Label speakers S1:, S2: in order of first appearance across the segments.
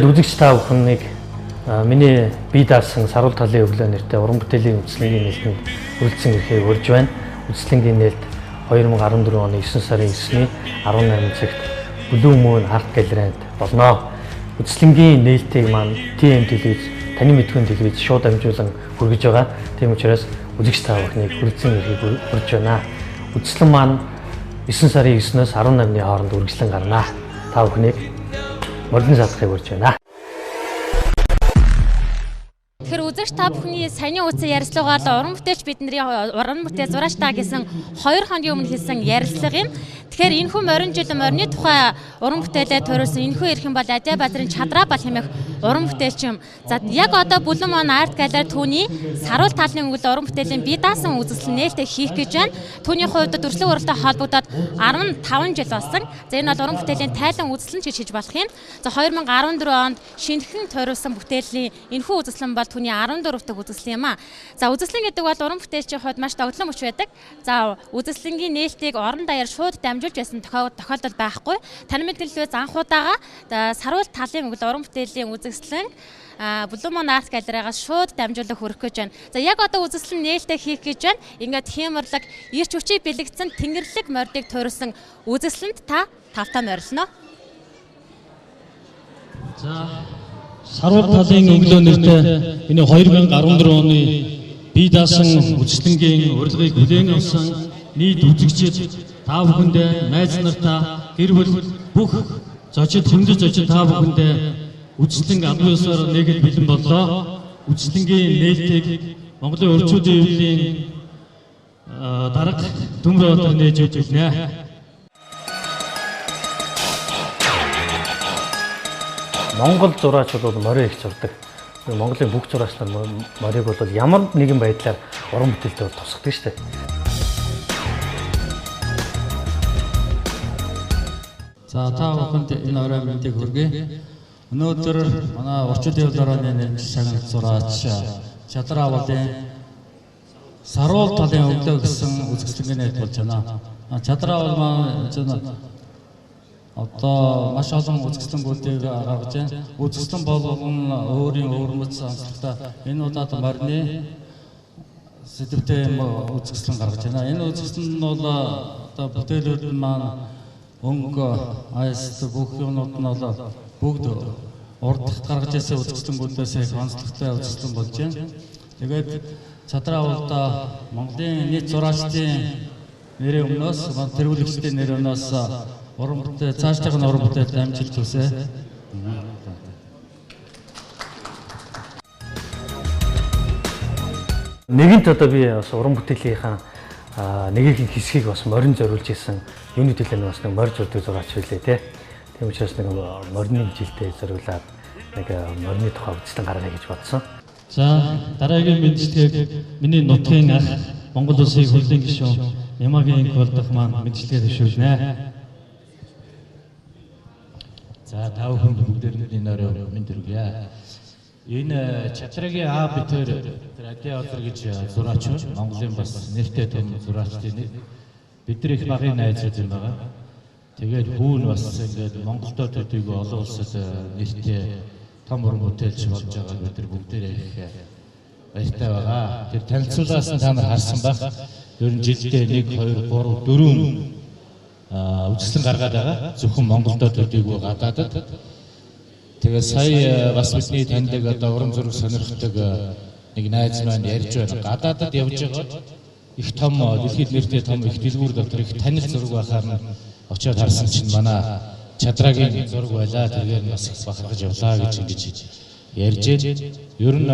S1: Тэгээд үзэгч та бүхнийг миний бие даасан саруул талын өглөө нэртэй уран бүтээлийн үзэсгэлэнгийн нээлтэнд хүрэлцэн ирэхийг урьж байна. Үзэсгэлэнгийн нээлт 2014 оны 9 сарын 9-ний 18 цагт Blue Moon Art Gallery-д болно. Үзэсгэлэнгийн нээлтийг маань TM телевиз, таны мэдхүйн телевиз шууд дамжуулан хүргэж байгаа. Тийм учраас үзэгч та бүхнийг хүрэлцэн ирэхийг урьж байна. Үзэсгэлэн маань 9 сарын 9-өөс 18-ны хооронд үргэлжлэн гарна. Та бүхнийг мордон саадахыг урьж байна.
S2: Тэгэхээр үзэгч та бүхний саяны үтсэн ярилцлагаар л уран бүтээлч бидний уран бүтээл зураач та гэсэн 2 хоногийн өмнө хийсэн ярилцлага юм. Тэгэхээр энэхүү морин жил морины тухай уран бүтээлээ төрүүлсэн энэхүү эрхэм бол Адиа Базрын Чадраа бал хэмээх уран бүтээлч юм. За яг одоо Blue Moon Art Gallery түүний саруул талын өглөө уран бүтээлийн бие даасан үзэсгэлэн нээлттэй хийх гэж байна. Түүний хувьд дүрслэг уралтай холбогдоод 15 жил болсон. За энэ бол уран бүтээлийн тайлан үзэсгэлэн ч гэж хэлж болох юм. За 2014 онд шинэхэн туриулсан бүтээлийн энэхүү үзэсгэлэн бол түүний 14 дахь үзэсгэлэн юм а. За үзэсгэлэн гэдэг бол уран бүтээлчийн хувьд маш догдлон мөч байдаг. За үзэсгэлэнгийн нээлтийг орон даяар шууд дамжуулж байсан тохиолдол байхгүй. Таны мэдлэлээ занхуудаага саруул талын өглөө уран бүтээлийн үзэсгэлэн Blue Moon Art Gallery-гаас шууд дамжуулах хүрэх гэж байна. За яг одоо үзэсгэлэн нээлттэй хийх гэж байна. Ингээд хийморлог ирч хүчийг бэлэгдсэн тэнгэрлэг мордыг туурсан үзэсгэлэнд та тавтаа морилно.
S3: За саруул талын өглөө нэртэй энэ 2014 оны бие даасан үзэсгэлэнгийн урилгыг хүлээн авсан нийт үзэгчид та бүхэндээ, найз нартаа, гэр бүл бүх зочид, хүндэт зочид та бүхэндээ үзэсгэлэн албан ёсоор нээгээд бэлэн боллоо. Үзэсгэлэнгийн нээлтийг Монголын өрчүүдийн хэвлэлийн дарга Төмөр Баатар нээж өгч билнэ.
S1: Монгол зураач бол морин их зурдаг. Монголын бүх зураач нар морийг бол ямар нэгэн байдлаар уран бүтээлтэй бол тусгадаг шүү дээ.
S4: За та бүхэнд энэ орой мэндийг хүргэе. Өнөөдөр манай Орчуулын хэвлэл оройн нэрмжил шагналт зураач Чадраа Авалын саруул талын өглөө гэсэн үзэсгэлэнгийн нээлт болж байна. Чадраа Авал маань одоо маш олон үзэсгэлэнгүүдийг гаргаж байна. Үзэсгэлэн болгон өөрийн өвөрмөц онцлогтой энэ удаад морины сэдвтэй юм үзэсгэлэн гаргаж байна. Энэ үзэсгэлэн нь бол одоо бүтээлүүд нь маань өнгө, айс бүх юмнууд нь бол бүгд урд гаргаж ирсэн үзэсгэлэнгүүдээс их онцлогтой үзэсгэлэн болж байна. Тэгээд Чадраа Авалдаа Монголын нийт зураачдын нэрийн өмнөөс, тэргүүлэгчдийн нэрийн өмнөөс уран бүтээл цаашдын уран бүтээлд амжилт хүсье.
S1: Нэгэнт одоо би бас уран бүтээлийнхаа нэгэн хэсгийг бас морин зориулж исэн. Юуны төлөө бас нэг морь зурдаг зураач байлээ те. Тийм учраас нэг морины жилдээ зориулаад нэг морины тухай үзэсгэлэн гаргая гэж бодсон.
S3: За дараагийн мэндчилгээг миний нутгийн ах Монгол улсын хурлын гишүүн Ямагийн Инх болдох маань мэндчилгээ дэвшүүлнэ.
S5: За та бүхэнд бүгдээрэнд энэ орой мэнд хүргье. Энэ Чадрагийн аав битэр тэр Адиа Баатар гэж зураач байна. Монголын бас нэртэй том зураачдын нэг. Бид нар их багын найзууд юм байгаа. Тэгээд хүүн бас ингээд Монголдо төдийгүй олон улсад нэртэй том уран бүтээлч болж байгааг бид нар бүгдээрээ их баяртай байгаа. Тэр танилцуулаас нь та нар харсан байх. Ер нь жилдээ 1 2 3 4 үзэсгэлэн гаргаад байгаа. Зөвхөн Монголдо төдийгүй гадаадад. Тэгээд сая бас бидний таньдаг одоо уран зураг сонирхдаг нэг найз маань ярьж байна. Гадаадад явж байгаад их том дэлхийд нэртэй том их дэлгүүр дотор их танил зураг байхаар нь очиод харсан чинь манай Чадрагийн зураг байлаа. тэргээр нь бас их бахархаж явлаа гэж ингэж ярьж байна. Ер нь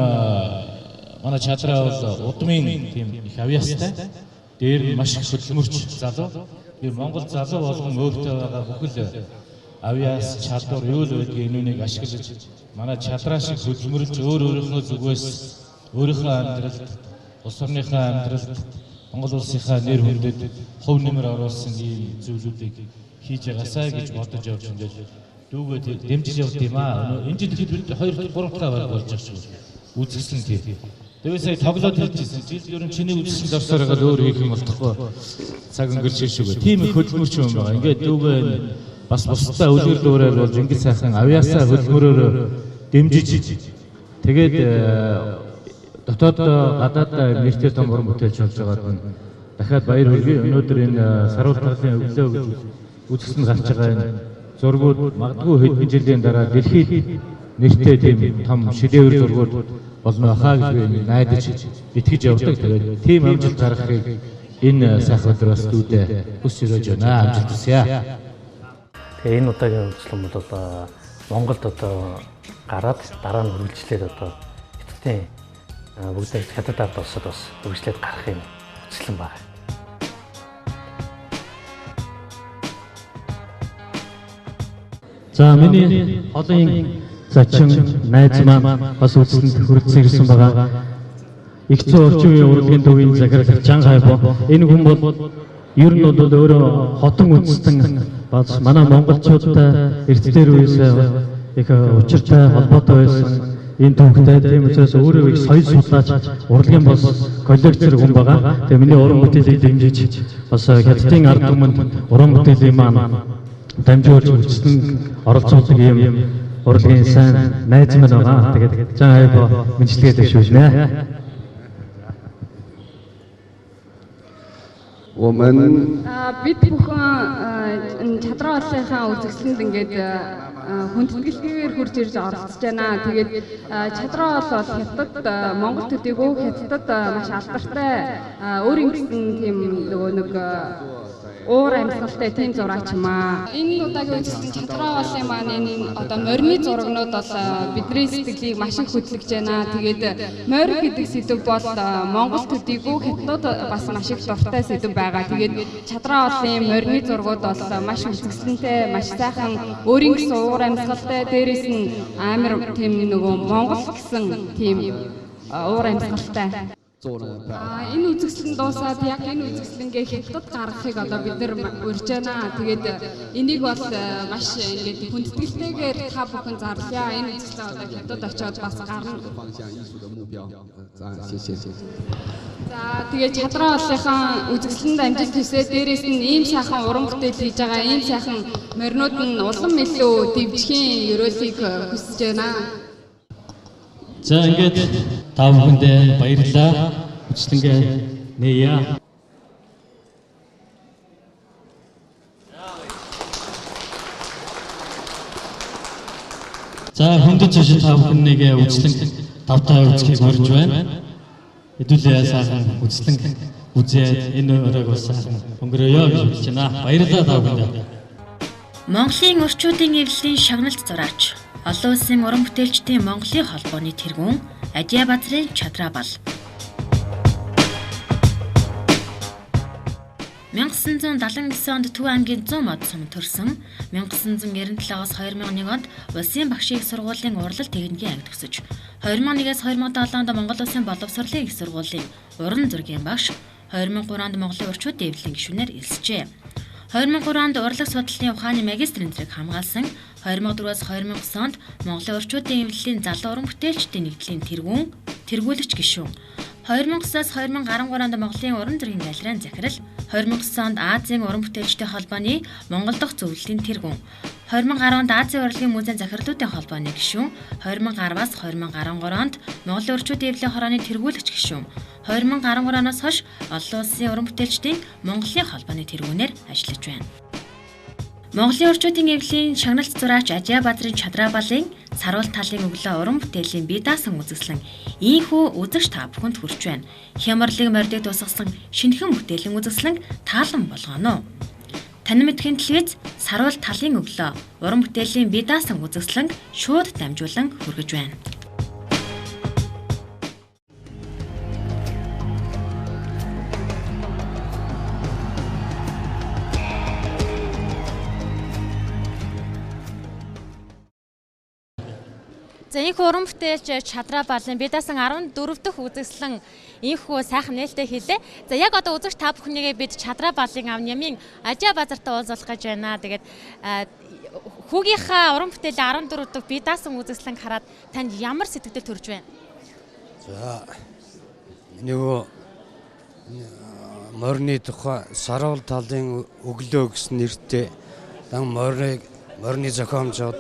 S5: манай Чадраа бол удмын тийм их авьяастай. Дээр нь маш их хөдөлмөрч залуу. Тэр Монгол залуу болгон өөртөө байгаа бүхэл авьяас, чадвар юу л байдгийг энүүнийг ашиглаж манай Чадраа шиг хөдөлмөрлж өөр өөрийнхөө зүгээс өөрийнхөө амьдралд, улс орныхоо амьдралд, Монгол улсынхаа нэр хүндэд хувь нэмэр оруулсан ийм зүйлүүдийг хийж байгаасай гэж бодож явж ингээд дүүгээ дэмжиж явд юм аа. Энэ жил ихэд бид 2 3 дахь баг болж байгаа шүү. Үзэсгэлэн тий. Тэгээд сая тоглоод хэлжсэн. Жил ер нь чиний үзэсгэлэн орсоор байгаа өөр хийх юм болохгүй. Цаг өнгөрч шүүгээ. Тийм их хөдөлмөрч юм байгаа. Ингээд дүүгээ бас бусдаа үлгэр дуурайл болж ингэж сайхан авьяасаа хөдөлмөрөөр дэмжиж тэгээд дотоод гадаад нэртэй том уран бүтээлч болж байгаад нь дахиад баяр хүргэе. Өнөөдөр энэ саруул талын өглөө гэж үзэсгэлэн гарч байгаа энэ зургууд магадгүй хэдэн жилийн дараа дэлхийд нэртэй тийм том шедевр зургууд болно хаа гэж би найдаж итгэж явдаг. Тэгээд тийм амжилт гаргахыг энэ сайхан өдөр бас дүүдээ хүс өрөөж байна. Амжилт хүсье.
S1: Тэгээ энэ удаагийн үзэсгэлэн бол Монголд одоо гараад дараа нь үргэлжлээд одоо Хятадын бүгд Хятад ард улсад бас үргэлжлээд гарах юм үзэсгэлэн байна.
S3: За миний холын зачин найз маань бас үзэсгэлэнд хүрэлцэн ирсэн байгаа. Их зүүн орчин үеийн урлагийн төвийн захирал Жан Хайбо. Энэ хүн бол ер нь бол өөрөө хотон үндэстэн бас манай монголчуудтай эрт дээр үеэс их учиртай холбоотой байсан энэ түүхтэй. Тийм учраас өөрөө их соёл судлаач, урлагийн бас коллекцэр хүн байгаа. Тэгээ миний уран бүтээлийг дэмжиж бас Хятадын ард түмэнд уран бүтээлийн маань дамжуулж үзэсгэлэн оролцуулдаг юм урлагийн сайн найз маань байгаа. Тэгээд Жан Хайбо мэндчилгээ дэвшүүлнэ.
S6: Бид бүхэн Чадраа олынхаа үзэсгэлэнд ингээд хүндэтгэлтэйгээр хурж ирж оролцож байна. Тэгээд Чадраа ол бол Хятад Монгол төдийгүй Хятадд маш алдартай өөрийн гэсэн тийм нөгөө нэг уур амьсгалтай тийм зураач юм аа. Энэ удаагийн үзэсгэлэн Чадраа олон маань энэ одоо морины зурагнууд бол бидний сэтгэлийг маш их хөдлөж байна. Тэгээд морь гэдэг сэдэв бол Монгол төдийгүй Хятадд бас маш их дуртай сэдэв байгаа. Тэгээд Чадраа олон морины зургууд бол маш үзэсгэлэнтэй, маш сайхан өөрийн гэсэн уур амьсгалтай, дээрээс нь амар тийм нөгөө Монгол гэсэн тийм уур амьсгалтай. Энэ үзэсгэлэн дуусаад яг энэ үзэсгэлэнгээ Хятадд гаргахыг одоо бид нар урьж байна. Тэгээд энийг бол маш ингээд хүндэтгэлтэйгээр та бүхэн зарлая. Энэ үзэсгэлэн одоо Хятадд очиод бас гарна. За тэгээд Чадраа олынхаа үзэсгэлэнд амжилт хүсээд дээрээс нь ийм сайхан уран бүтээл хийж байгаа ийм сайхан моринууд нь улам илүү дэвжихийн ерөөлийг хүсэж байна.
S3: За ингээд та бүхэндээ баярлалаа. Үзэсгэлэнгээ нээе. За хүндэт зочид та бүхэн нэг үзэсгэлэн тавтай үзэхийг урьж байна. Хэдүүлээ сайхан үзэсгэлэн үзээд энэ өрөөг бас сайхан өнгөрөөё гэж бодож байна. Баярлалаа та бүхэндээ.
S7: Монголын орчуудын эвлэлийн шагналт зураач, олон улсын уран бүтээлчдийн Монголын холбооны тэргүүн Ажиа базрын Чадраа бал. 1979 онд Төв аймгийн 100 мод сум төрсөн. 1997-оос 2001 онд Улсын багшийн их сургуулийн урлал техникийн анги төгсөж, 2001-ээс 2007 онд Монгол Улсын боловсролын их сургуулийн уран зургийн багш, 2003 онд Монголын орчуудын эвлэлийн гишүүнээр элсжээ. 2003 онд урлаг судлалын ухааны магистрийн зэрэг хамгаалсан. 2004-ээс 2009 онд Монголын орчуудын эвлэлийн залуу уран бүтээлчдийн нэгдлийн тэргүүн, тэргүүлэгч гишүүн. 2009-аас 2013 онд Монголын уран зургийн галерейн захирал, 2009 онд Азийн уран бүтээлчдийн холбооны Монгол дахь зөвлөлийн тэргүүн, 2010 онд Азийн урлагийн музейн захирлуудын холбооны гишүүн, 2010-аас 2013 онд Монголын орчуудын эвлэлийн хорооны тэргүүлэгч гишүүн, 2013 оноос хойш олон улсын уран бүтээлчдийн Монголын холбооны тэргүүнээр ажиллаж байна. Монголын орчуудын эвлэлийн шагналт зураач Ажиа базрын Чадраа балын саруул талын өглөө уран бүтээлийн бие даасан үзэсгэлэн ийхүү үзэгч та бүхэнд хүрч байна. Хямралыг мордыг тусгасан шинэхэн бүтээлийн үзэсгэлэн таалан болгоно. Танин мэдхийн телевиз саруул талын өглөө уран бүтээлийн бие даасан үзэсгэлэн шууд дамжуулан хүргэж байна.
S2: За энэхүү уран бүтээлч Чадраа балын бид даасан 14 дахь үзэсгэлэн энэхүү сайхан нээлттэй хийлээ. За яг одоо үзэгч та бүхнийгээ бид Чадраа балын ав нямын Ажиа базартай уулзуулах гэж байна. Тэгээд хүүгийнхаа уран бүтээлийн 14 дахь би даасан үзэсгэлэн хараад танд ямар сэтгэл төрж байна?
S8: За нөгөө морины тухай саруул талын өглөө гэсэн нэртэй Дан морины зохиомжууд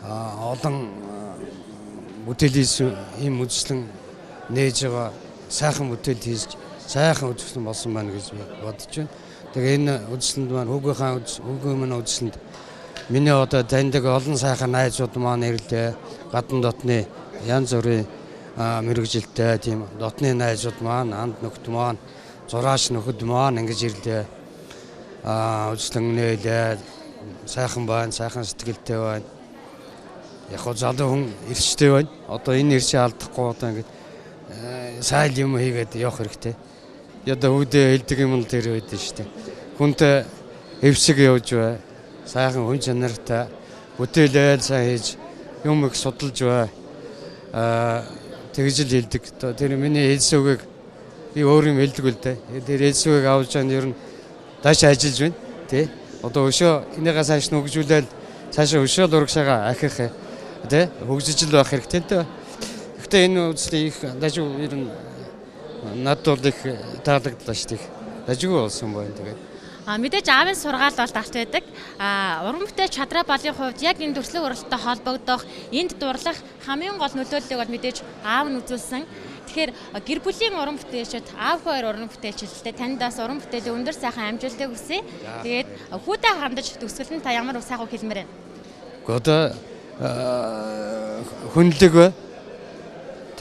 S8: олон бүтээлээс ийм үзэсгэлэн нээж байгаа сайхан бүтээл хийж сайхан үзэсгэлэн болсон байна гэж би бодож байна. Тэгээ энэ үзэсгэлэнд маань хүүгийн маань үзэсгэлэнд миний одоо таньдаг олон сайхан найзууд маань ирлээ. Гадна дотны янз бүрийн мэргэжилтэй тийм дотны найзууд маань, анд нөхд маань, зураач нөхөд маань ингэж ирлээ. Үзэсгэлэн нээлээ. Сайхан байна, сайхан сэтгэлтэй байна. Яг гоо залуу хүн эрчтэй байна. Одоо энэ эрчээ алдахгүй одоо ингэж сайн юм хийгээд явах хэрэгтэй. Одоо хүүдээ хэлдэг юм л тэр байдаг шүү дээ. Хүнтэй эвсэг явж бай. Сайхан хүн чанартай бүтээлээ сайн хийж юм их судалж бай. Тэгж л хэлдэг. Тэр миний хэлсэн үгийг би өөр юм хэлдэг л дээ. Тэр хэлсэн үгийг авч жаа ер нь дааш ажиллаж байна. Тэ? Одоо өшөө энийгээ цааш нь хөгжүүлээл цаашаа өшөө л урагшаага ахих тэ хөгжиж л байх хэрэгтэй л дээ. Гэхдээ энэ үзлийг их дажгүй ер нь надад бол их таалагдлаа шүү дээ. Дажгүй болсон байна тэгээд.
S2: Мэдээж аавын сургаал бол далт байдаг. Уран бүтээл Чадраа балын хувьд яг энэ дүрслэг уралдаантай холбогдох, энд дурлах хамгийн гол нөлөөллийг бол мэдээж аав нь үзүүлсэн. Тэгэхээр гэр бүлийн уран бүтээлчид, аав хоёр уран бүтээлчилтэй танд бас уран бүтээлийн өндөр сайхан амжилтыг хүсье. Тэгээд хүүдээ хандаж төгсгөл нь та ямар сайхан үг хэлмээр байна?
S8: Гэхдээ одоо хүнлэг бай.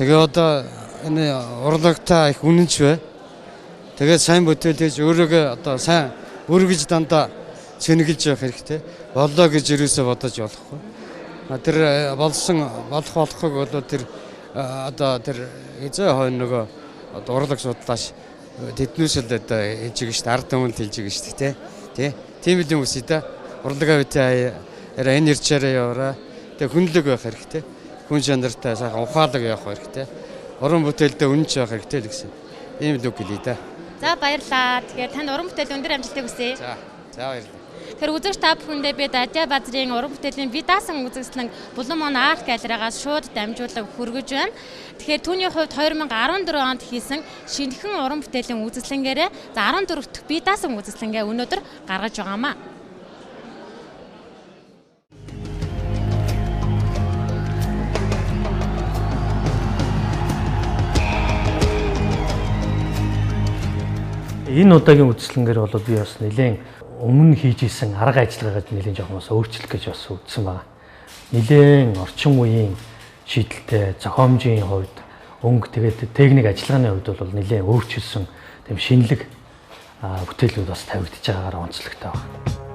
S8: Тэгээ одоо энэ урлагтай их үнэнч бай. Тэгээд сайн бүтээл хийж өөрийгөө одоо сайн өргөж дандаа цэнгэлж явах хэрэгтэй. Боллоо гэж юусоо бодож болохгүй. Тэр болсон болох болохыг бол тэр одоо тэр эзэн хойно нөгөө одоо урлаг судлаач тэднээс л одоо хэлж байгаа шүү дээ. Ард түмэнд хэлж байгаа шүү дээ, тий. Тийм л юм үсэ да. Урлагаа битээ арай энэ ирчээрээ яваарай. Тэгээ хүнлэг байх хэрэгтэй. Хүн чанартай сайхан ухаалаг явах хэрэгтэй. Уран бүтээлдээ үнэнч байх хэрэгтэй л гэсэн. Ийм л үг хэлье да.
S2: За баярлалаа. Тэгэхээр танд уран бүтээл өндөр амжилтыг хүсье.
S8: За баярлалаа.
S2: Тэгэхээр үзэгч та бүхэндээ бид Адя базрын уран бүтээлийн би даасан үзэсгэлэн Булан мон арт галерейгаас шууд дамжуулан хүргэж байна. Тэгэхээр түүний хувьд 2014 онд хийсэн шинэхэн уран бүтээлийн үзэсгэлэнгээрээ за 14 дахь би даасан үзэсгэлэнгээ өнөөдөр гаргаж байгаамаа.
S1: Энэ удаагийн үзэсгэлэнгээр бол би бас нэлээд өмнө хийж исэн арга ажиллагаагаа нэлээд жоохон бас өөрчлөх гэж бас үзсэн байна. Нэлээд орчин үеийн шийдэлтэй зохиомжийн хувьд өнгө тэгээд техник ажиллагааны хувьд бол нэлээд өөрчилсөн тийм шинэлэг бүтээлүүд бас тавигдж байгаагаар онцлогтой байна.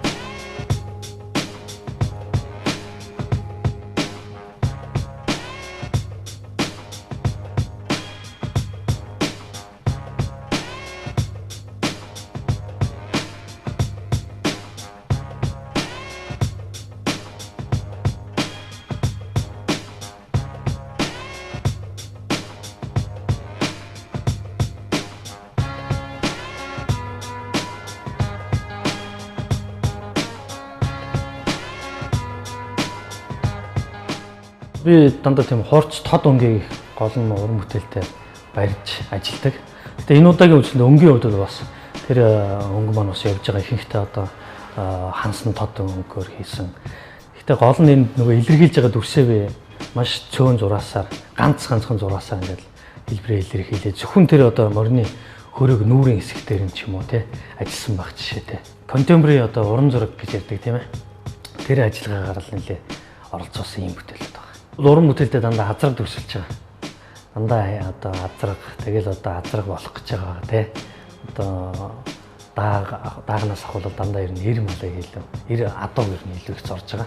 S1: Би дандаа тийм хурц тод өнгийг гол нь уран бүтээлтэй барьж ажилладаг. Гэтэ энэ удаагийн үзэсгэлэнд өнгийн хувьд бол бас тэр өнгө маань бас явж байгаа ихэнхдээ одоо хансан тод өнгөөр хийсэн. Гэтэ гол нь энэ нөгөө илэрхийлж байгаа дүрсээ би маш цөөн зураасаар ганц ганцхан зураасаар ингээд хэлбэрээ илэрхийлээ. Зөвхөн тэр одоо морины хөрөг нүүрийн хэсэг дээр нь ч юм уу те ажилласан байх жишээтэй. Contemporary одоо уран зураг гэж ярьдаг тийм ээ. Тэр ажиллагаагаар л нэлээ оролцуулсан юм бүтээлүүд байна. Уран бүтээлдээ дандаа азраг төгсөлж байгаа. Дандаа одоо азраг, тэгэл одоо азраг болох гэж байгаа тий. Одоо даагнаас ахвал дандаа ер нь эр малыг илүү, эр адуу ер нь илүү их зорж байгаа.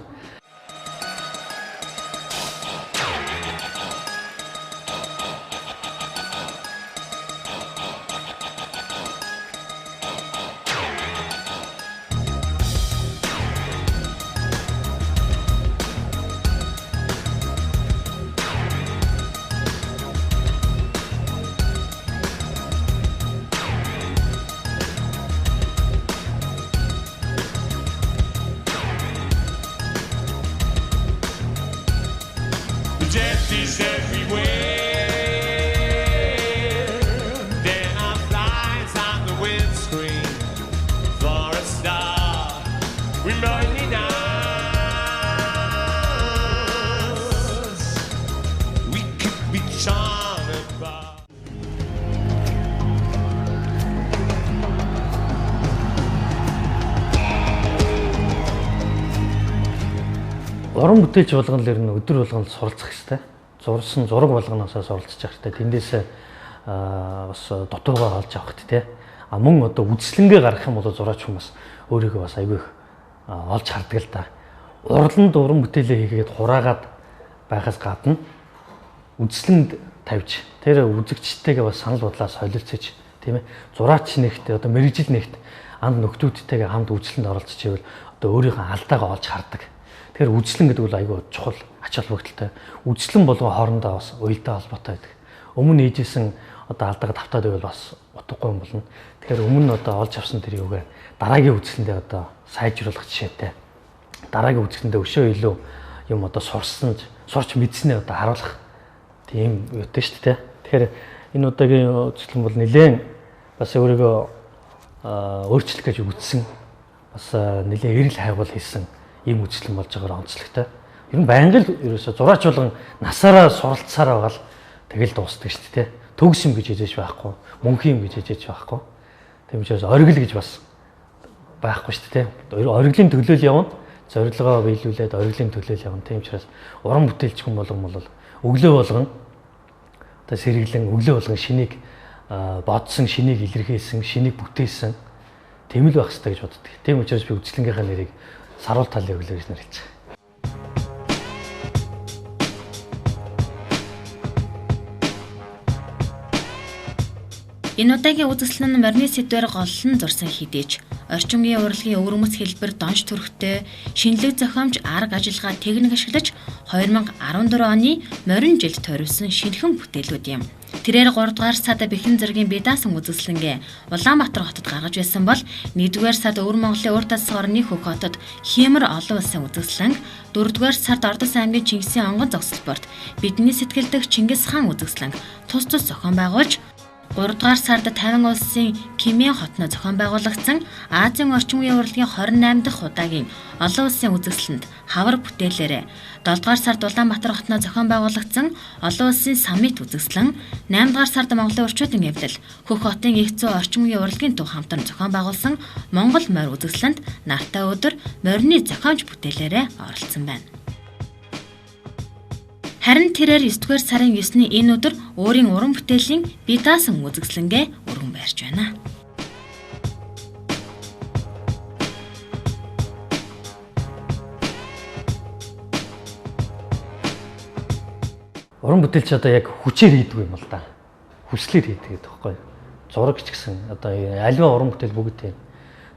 S9: Бичаана.
S1: Уран бүтээлч болгон л ер нь өдөр болгон суралцах хэрэгтэй. Зурсан зураг болгоноосоо суралцж явах хэрэгтэй. Тэндээс бас дутуугаа олж авах хэрэгтэй. А мөн одоо үзэсгэлэнгээ гаргах юм бол зураач хүмүүс өөрийгөө бас айгүй их олж хардаг л да. Урланд уран бүтээлээ хийгээд хураагаад байхаас гадна үзэсгэлэнд тавьж тэр үзэгчтэйгээ бас санал бодлоо солилцож, тийм ээ. Зураач нэгт одоо мэргэжил нэгт анд нөхдүүдтэйгээ хамт үзэсгэлэнд оролцож ивэл одоо өөрийнхөө алдаагаа олж хардаг. Тэгэхээр үзэсгэлэн гэдэг бол айгүй чухал ач холбогдолтой. Үзэсгэлэн болгон хоорондоо бас уялдаа холбоотой байдаг. Өмнө хийжсэн одоо алдаагаа тавтаад байвал бас утгагүй юм болно. Тэгэхээр өмнө одоо олж авсан тэр юугаа дараагийн үзэсгэлэндээ одоо сайжруулах жишээтэй. Дараагийн үзэсгэлэндээ өшөө илүү юм одоо сурсан, сурч мэдснээ одоо харуулах тийм юутай шүү дээ. Тэгэхээр энэ удаагийн үзэсгэлэн бол нэлээд бас өөрийгөө өөрчлөх гэж үзсэн. Бас нэлээд эрэл хайгуул хийсэн ийм үзэсгэлэн болж байгаагаар онцлогтой. Ер нь байнга л ерөөсө зураач болгон насаараа суралцсараа байгаа л тэгэл дуустдаг шүү дээ. Төгс юм гэж хэлж байхгүй, мөнх юм гэж хэлж байхгүй. Тийм учраас оргил гэж бас байхгүй шүү дээ. Оргилын төлөөл явна, зорилгоо биелүүлээд оргилын төлөөл явна. Тийм учраас уран бүтээлч хүн болгон бол өглөө болгон одоо сэргэлэн өглөө болгон шинийг бодсон, шинийг илэрхийлсэн, шинийг бүтээсэн тийм л байх хэрэгтэй гэж боддог. Тийм учраас би үзэсгэлэнгийнхаа нэрийг саруул талын өглөө гэж нэрлэж байгаа.
S7: Энэ удаагийн үзэсгэлэн нь морины сэдвээр голлон зурсан хэдий ч орчин үеийн урлагийн өвөрмөц хэлбэр донж төрхтэй шинэлэг зохиомж арга ажиллагаа техник ашиглаж 2014 оны морин жилд тойруулсан шинэхэн бүтээлүүд юм. Тэрээр 3 дугаар сард бэхэн зэргийн бие даасан үзэсгэлэнгээ Улаанбаатар хотод гаргаж байсан бол 1-р сард Өвөр Монголын урд дасгал орны Хөх хотод Хиймэр олон улсын үзэсгэлэнг, 4-р сард Ордос аймгийн Чингисийн онгон зогсолборт бидний сэтгэлдэх Чингис хаан үзэсгэлэнг тус тус зохион байгуулж 3 дугаар сард 50 улсын Кимэн хотноо зохион байгуулагдсан Азийн орчин үеийн урлагийн 28 дахь удаагийн олон улсын үзэсгэлэнд хавар бүтээлээрээ 7 дугаар сард Улаанбаатар хотноо зохион байгуулагдсан олон улсын саммит үзэсгэлэн, 8 дугаар сард Монголын урчуудын эвлэл Хөх хотын их зүй орчин үеийн урлагийн төв хамтран зохион байгуулсан Монгол морь үзэсгэлэнд нартай өдөр морины зохиомж бүтээлээрээ оролцсон байна. Харин тэрээр 9-р сарын 9-ний энэ өдөр өөрийн уран бүтээлийн бие даасан үзэсгэлэнгээ өргөн байрч байна.
S1: Уран бүтээлч одоо яг хүчээр хийдэг юм л да. Хүслээр хийдэг гэдэг байхгүй юу? Зураг ч гэсэн одоо альва уран бүтээл бүгд тийм.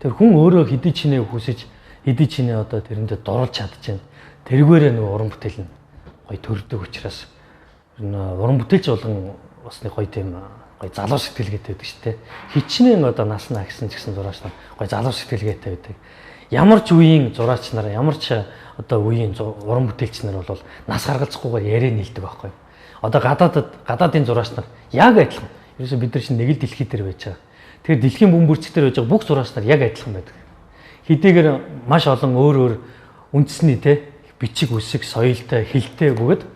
S1: Тэр хүн өөрөө хэдий чинээ хүсэж, хэдий чинээ одоо тэрэндээ дурлж чадчихээн. Тэргээрээ нөгөө уран бүтээл нь гоё төрдөг учраас уран бүтээлч болгон бас нэг гоё тийм гоё залуу сэтгэлгээтэй байдаг шүү дээ. Хичнээн одоо нас на гэсэн ч гэсэн зураач нар гоё залуу сэтгэлгээтэй байдаг. Ямар ч үеийн зураач нар, ямар ч одоо үеийн уран бүтээлч нар бол нас харгалзахгүйгээр яриа нийлдэг байхгүй. Одоо гадаадын зураач нар яг адилхан. Ерөөсөө бид нар чинь нэг л дэлхий дээр байж байгаа. Тэгэхээр дэлхийн бүм бүрчг дээр байж байгаа бүх зураач нар яг адилхан байдаг. Хэдийгээр маш олон өөр өөр үндэсний те бичиг үсэг, соёлтой, хэлтэй бөгөөд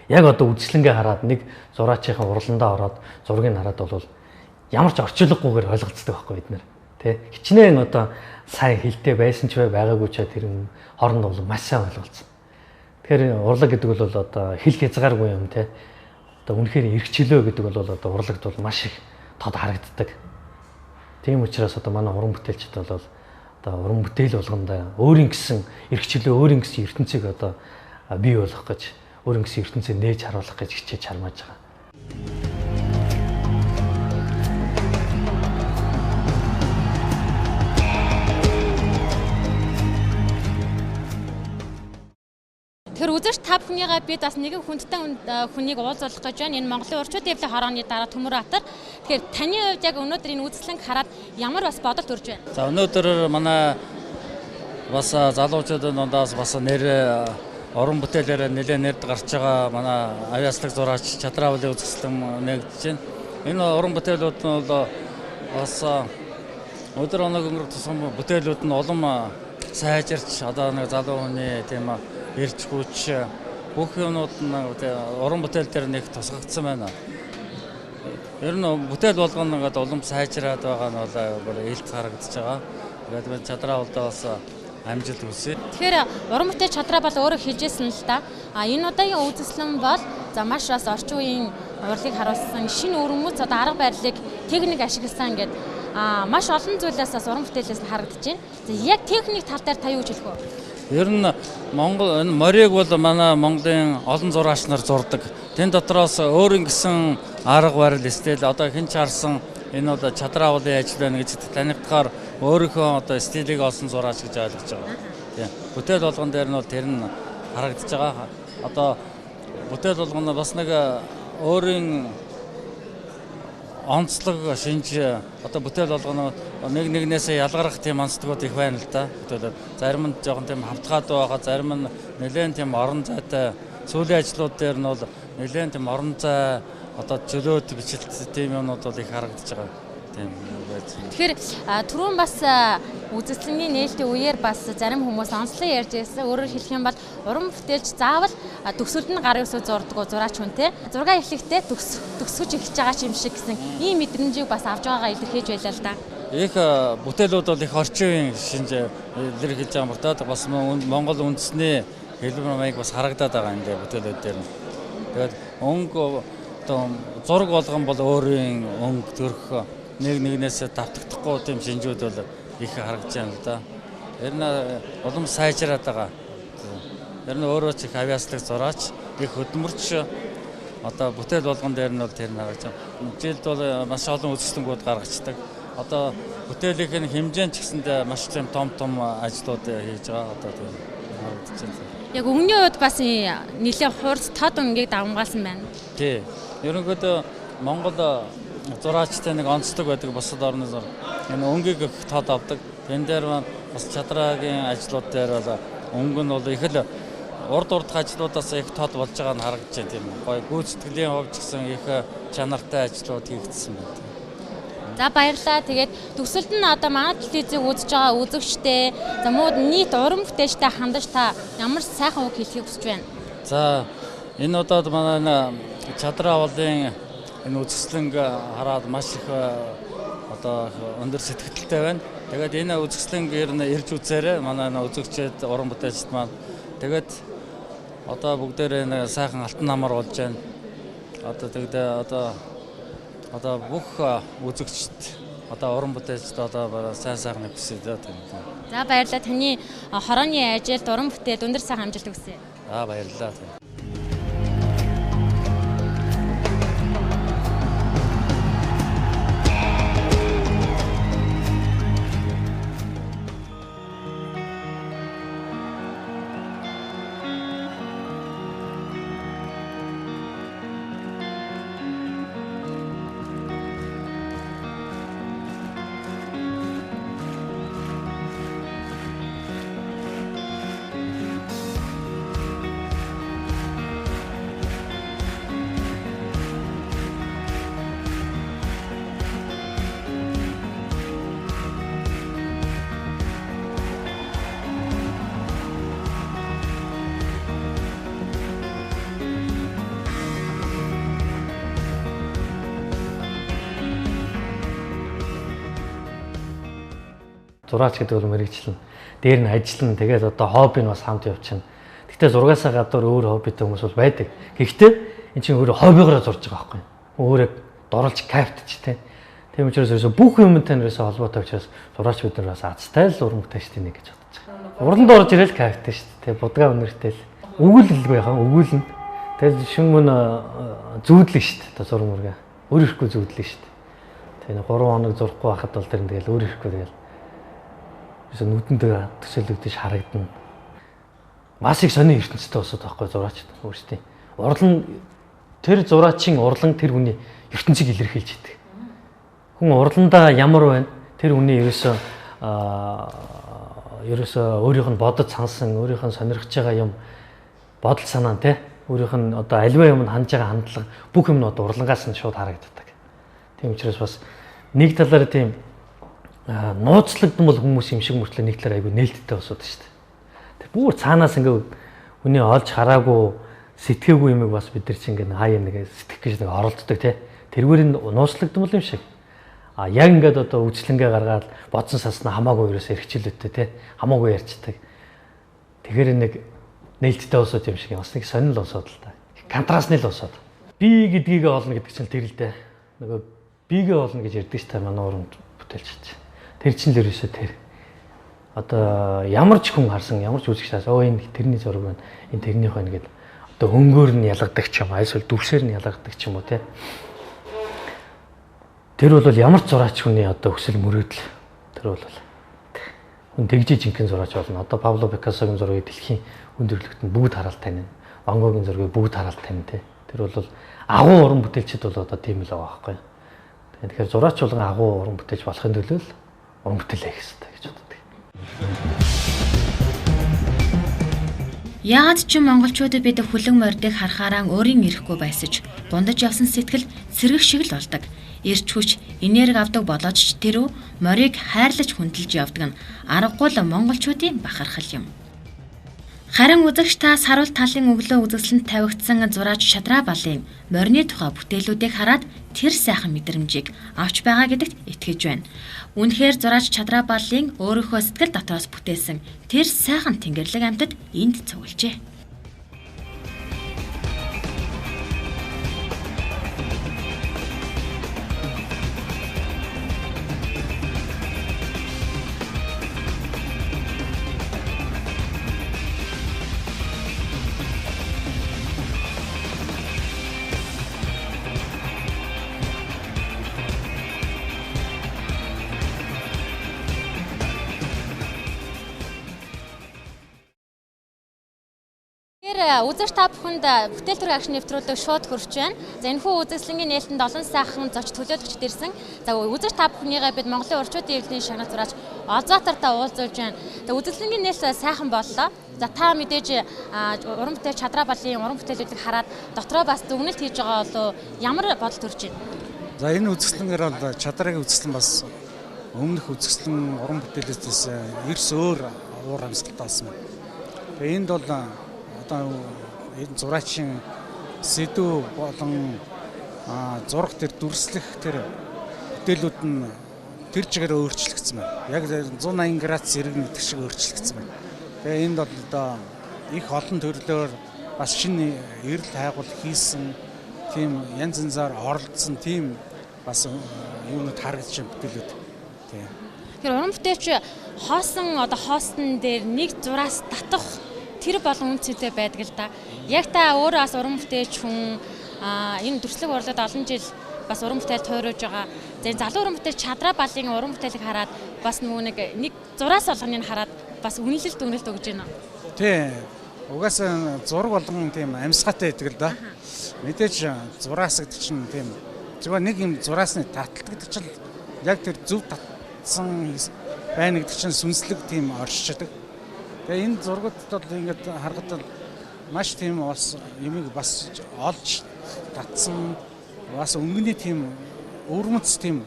S1: яг одоо үзэсгэлэнгээ хараад нэг зураачийнхаа урландаа ороод зургийг хараад бол ямар ч орчуулгагүйгээр ойлголцдог байхгүй бид нар. Тэ хичнээн одоо сайн хэлтэй байсан ч бай байгаагүй ч тэр хооронд бол маш сайн ойлголцсон. Тэгэхээр урлаг гэдэг бол одоо хэл хязгааргүй юм те. Одоо үнэхээр эрх чөлөө гэдэг бол одоо урлагт бол маш их тод харагддаг. Тийм учраас одоо манай уран бүтээлчд бол одоо уран бүтээл болгондоо өөрийн гэсэн эрх чөлөө, өөрийн гэсэн ертөнцийг одоо бий болгох гэж, өөрийн гэсэн ертөнцийг нээж харуулах гэж хичээж хармааж байгаа.
S2: Тэгэхээр үзэгч та бүхнийгээ бид бас нэгэн хүндтэн хүнийг уулзуулах гэж байна. Энэ Монголын урчууд эвлэх хорооны дараа Төмөрбаатар. Тэгэхээр таны хувьд яг өнөөдөр энэ үзэсгэлэнг хараад ямар бас бодол төрж байна?
S4: За өнөөдөр манай бас залуучуудын дундаас бас нэр уран бүтээлээр нэлээд нэрд гарч байгаа манай авьяаслаг зураач Чадраавлын үзэсгэлэн нэгдэж байна. Энэ уран бүтээлүүд нь бол бас өдөр хоног өнгөрөх тусам бүтээлүүд нь улам сайжирч одоо нэг залуу хүний тийм эрч хүч Бүх юмнууд нь уран бүтээл дээр нэг тусгагдсан байна. Ер нь бүтээл болгоно ингээд улам сайжраад байгаа нь бол илт харагдаж байгаа. Тэгээд би Чадраа болдоо бас амжилт хүсье.
S2: Тэгэхээр уран бүтээлч Чадраа бол өөрөө хэлжсэн л да. А энэ удаагийн үзэсгэлэн бол за маш бас орчин үеийн урлагийг харуулсан шинэ өрмөц одоо арга барилыг техник ашигласан ингээд маш олон зүйлээс бас уран бүтээлээс нь харагдаж байна. За яг техник тал дээр та юу гэж хэлэх вэ?
S4: Ер нь Монгол энэ морийг бол манай Монголын олон зураач нар зурдаг. Тэн дотроос өөр ингэсэн арга барил стил одоо хэн ч харсан энэ бол Чадраа болын ажил байна гэж танигдахаар өөрийнхөө одоо стилийг олсон зураач гэж ойлгож байгаа. Тийм. Бүтээл болгон дээр нь бол тэр нь харагдаж байгаа. Одоо бүтээл болгоно бас нэг өөрийн онцлог шинж одоо бүтээл болгоно нэг нэгнээсээ ялгарах тийм онцлогууд их байна л да. Бүтээлүүд зарим нь жоохон тийм хамтгаадуу байгаа, зарим нь нэлээд тийм орон зайтай сүүлийн ажлууд дээр нь бол нэлээд тийм орон зай одоо чөлөөт бичлэлт тийм юмнууд бол их харагдаж байгаа. Тийм байж.
S2: Тэгэхээр түрүүн бас үзэсгэлэнгийн нээлтийн үеэр бас зарим хүмүүс онцлог ярьж байсан. Өөрөөр хэлэх юм бол уран бүтээлч заавал төгсөлд нь гар өсөө зурдаг зураач хүн те. Зураг эхлэхдээ төгсгөж эхэлж байгаа юм шиг гэсэн ийм мэдрэмжийг бас авч байгаагаа илэрхийлж байлаа л да.
S4: Их бүтээлүүд бол их орчин үеийн шинж илэрхийлж байгаа мөртөө бас Монгол үндэсний хэлбэр маяг бас харагдаад байгаа юм дээ бүтээлүүд дээр нь. Тэгээд өнгө одоо зураг болгон бол өөрийн өнгө төрх нэг нэгнээсээ давтагдахгүй тийм шинжүүд бол их харагдаж байна л да. Тэр нь улам сайжраад байгаа. Тэр нь өөрөө ч их авьяаслаг зураач, их хөдөлмөрч одоо бүтээл болгон дээр нь бол тэр нь харагдаж байна. Жилд бол маш олон үзэсгэлэнгүүд гаргацдаг. Одоо бүтээлийнх нь хэмжээнд ч гэсэндээ маш тийм том том ажлууд хийж байгаа. Одоо тийм харагдаж байна.
S2: Яг өнгөний хувьд бас нэлээд хурц тод өнгийг давамгаалсан байна.
S4: Тий. Ерөнхийдөө Монгол зураачтай нэг онцлог байдаг бусад орны зур. Энэ өнгийг их тод авдаг. Тэн дээр маань бас Чадраагийн ажлууд дээр бол өнгө нь бол их л урд урдх ажлуудаас их тод болж байгаа нь харагдаж байна тийм үү. Гой гүйцэтгэлийн хувьд ч гэсэн их чанартай ажлууд хийгдсэн байна.
S2: За баярлалаа. Тэгээд төгсөлд нь одоо манай телевизийг үзэж байгаа үзэгчтэй, за мууд нийт уран бүтээлчтэй хандаж та ямар сайхан үг хэлэхийг хүсэж байна?
S4: За энэ удаад манай Чадраа болын энэ үзэсгэлэнг хараад маш их одоо өндөр сэтгэлтэй байна. Тэгээд энэ үзэсгэлэнг ер нь ирж үзээрэй. Манай энэ үзэгчид, уран бүтээлчид маань тэгээд одоо бүгдээрээ нэг сайхан алтан намар болж байна. Одоо тэгээд одоо бүх үзэгчид одоо уран бүтээлчид одоо сайн сайхныг хүсье дээ.
S2: За баярлалаа. Таны хорооны ажилд уран бүтээлд өндөр сайхан амжилт хүсье.
S4: За баярлалаа.
S1: Зураач гэдэг бол мэрэгчлэн. Дээр нь ажиллана. Тэгээд одоо хобби нь бас хамт явчихна. Гэхдээ зургаасаа гадуур өөр хоббитэй хүмүүс бол байдаг. Гэхдээ эн чинь өөрөө хоббигоороо зурж байгаа байхгүй юу? Өөрөө дурлж кайфтж тэ. Тийм учраас ерөөсө бүх юмтай нэрээсээ холбоотой учраас зураач бид нар бас азтай л уран бүтээлчтэй нэг гэж бодож байгаа. Уранд орж ирэл кайфтай шүү дээ. Будгаа үнэртэй л. Өгүүлэлгүй яхан өгүүлнэ. Тэгэл шин мөн зүүдлээ шүү дээ. Одоо зураг мөргөө. Өөр ирэхгүй зүүдлээ шүү дээ. Тэгээ 3 хоног зурхгүй байхад бол тэр нь тэгэл өөр ирэхгүй тэгэл нүдэнд төсөөлөгдөж харагдана. Маш их сони ертөнцтэй босод байхгүй зураач өөрсдийн. Урлан тэр зураачийн урлан тэр хүний ертөнцийг илэрхийлж идэг. Хүн урландаа ямар байна? Тэр хүний ерөөсөө өөрийнх нь бодож сансан, өөрийнх нь сонирхож байгаа юм бодол санаа нь те өөрийнх нь одоо аливаа юм хандж байгаа хандлага бүх юм нь одоо урлангаас нь шууд харагддаг. Тийм учраас бас нэг талаараа тийм нууцлагдсан бол хүмүүс юм шиг мөртлөө нэг талаар айгүй нээлттэй босоод шүү дээ. Тэр бүр цаанаас ингээ хүний олж хараагүй Сэтгээгүй юмыг бас бид нар чинь ингээд хаяа нэг сэтгэх гэж нэг оролддог тий. Тэргээр нь нууцлагдмал юм шиг. А яг ингээд одоо үзлэнгээ гаргаад бодсон саснаа хамаагүй ерөөсөө эрхчлөөтэй тий. Хамаагүй ярьцдаг. Тэгэхээр нэг нээлттэй улсууд юм шиг бас нэг сонирхол улсууд л та. Контрастны л улсууд. Би гэдгийг олно гэдэг чинь тэр л дээ. Нөгөө бигээ олно гэж ярьдаг ш та манай уран бүтээлч. Тэр чинь л ерөөсөө тэр. Одоо ямар ч хүн харсан, ямар ч үзэгч харсан, оо энэ тэрний зураг байна, энэ тэрнийх байна гэд одоо хөнгөөр нь ялгадаг ч юм уу, эсвэл дүрсээр нь ялгадаг ч юм уу тий. Тэр бол ямар ч зураач хүний одоо хүсэл мөрөөдөл. Тэр бол хүн тэгжиж жинхэнэ зураач болно. Одоо Пабло Пикассогийн зургийг дэлхийн өндөрлөгт нь бүгд хараал танина. Ван Гогийн зургийг бүгд хараал танина тий. Тэр бол агуу уран бүтээлчд бол одоо тийм л байгаа байхгүй. Тэгэхээр зураач болгон агуу уран бүтээлч болохын төлөө л уран бүтээл хийх хэрэгтэй гэж боддог.
S7: Яагаад ч монголчуудад бид хүлэн мордыг харахаараа өөрийн ирэхгүй байсаж гундаж явсан сэтгэл сэргэх шиг л болдог. Ирч хүч, энерги авдаг болоод ч тэрүү морийг хайрлаж хүндэлж явдаг нь аргагүй л монголчуудын бахархал юм. Харин үзэгч та саруул талын өглөө үзэсгэлэнд тавигдсан зураач Шадраа Балын морины тухай бүтээлүүдийг хараад тэр сайхан мэдрэмжийг авч байгаа гэдэгт итгэж байна. Үнэхээр зураач Шадраа Балын өөрийнхөө сэтгэл дотроос бүтээсэн тэр сайхан тэнгэрлэг амьтад энд цуглажээ.
S2: Үзэгч та бүхэнд бүтээл төрийн агш нэвтрүүлэг шууд хөрч байна. За энэхүү үзэсгэлэнгийн нээлтэнд олон сайхан зоч төлөөлөгчд ирсэн. За үзэгч та бүхнийгээ бид Монголын урчуудын эвлэлийн шагнал зураач Олзоотартай уулзуулж байна. За үзэсгэлэнгийн нээлт сайхан боллоо. За та мэдээж уран бүтээлч Шадраа Балын уран бүтээлүүдийг хараад дотроо бас дүгнэлт хийж байгаа болов ямар бодол төрж байна?
S9: За энэ үзэсгэлэнгээр бол Шадраагийн үзэсгэлэн бас өмнөх үзэсгэлэн уран бүтээлээс эрс өөр уур амьсгалтай болсон байна. Тэгээ энд бол одоо энэ зураачийн сэдв болон зураг тэр дүрслэх тэр бүтээлүүд нь тэр чигээр өөрчлөгдсөн байна. Яг 180 градус зэрэг нэгдэх шиг өөрчлөгдсөн байна. Тэгээ энд бол одоо их олон төрлөөр бас шинэ эрэл хайгуул хийсэн тийм янз янзаар оролцсон тийм бас юунууд харагдаж байна бүтээлүүд. Тийм.
S2: Тэгэхээр уран бүтээлч хоосон одоо хоостон дээр нэг зураас татах тэр болон үнцэнтэй байдаг л да. Яг та өөрөө бас уран бүтээлч хүн энэ дүрслэг урлаад олон жил бас уран бүтээл тойрож байгаа. За залуу уран бүтээлч Шадраа Балын уран бүтээлийг хараад бас нөгөө нэг зураас болгоныг хараад бас үнэлэлт дүгнэлт өгж байна.
S9: Тий. Угаасаа зураг болгон тийм амьсгаатай байдаг л да. Мэдээж зураас гэдэг чинь тийм зүгээр нэг юм зураасны таталт гэдэг чинь яг тэр зөв татсан байна гэдэг чинь сүнслэг тийм оршиж. Тэгээ энэ зургуудад бол ингээд харахад бол маш тийм бас юмыг бас олж татсан бас өнгөний тийм өвөрмөц тийм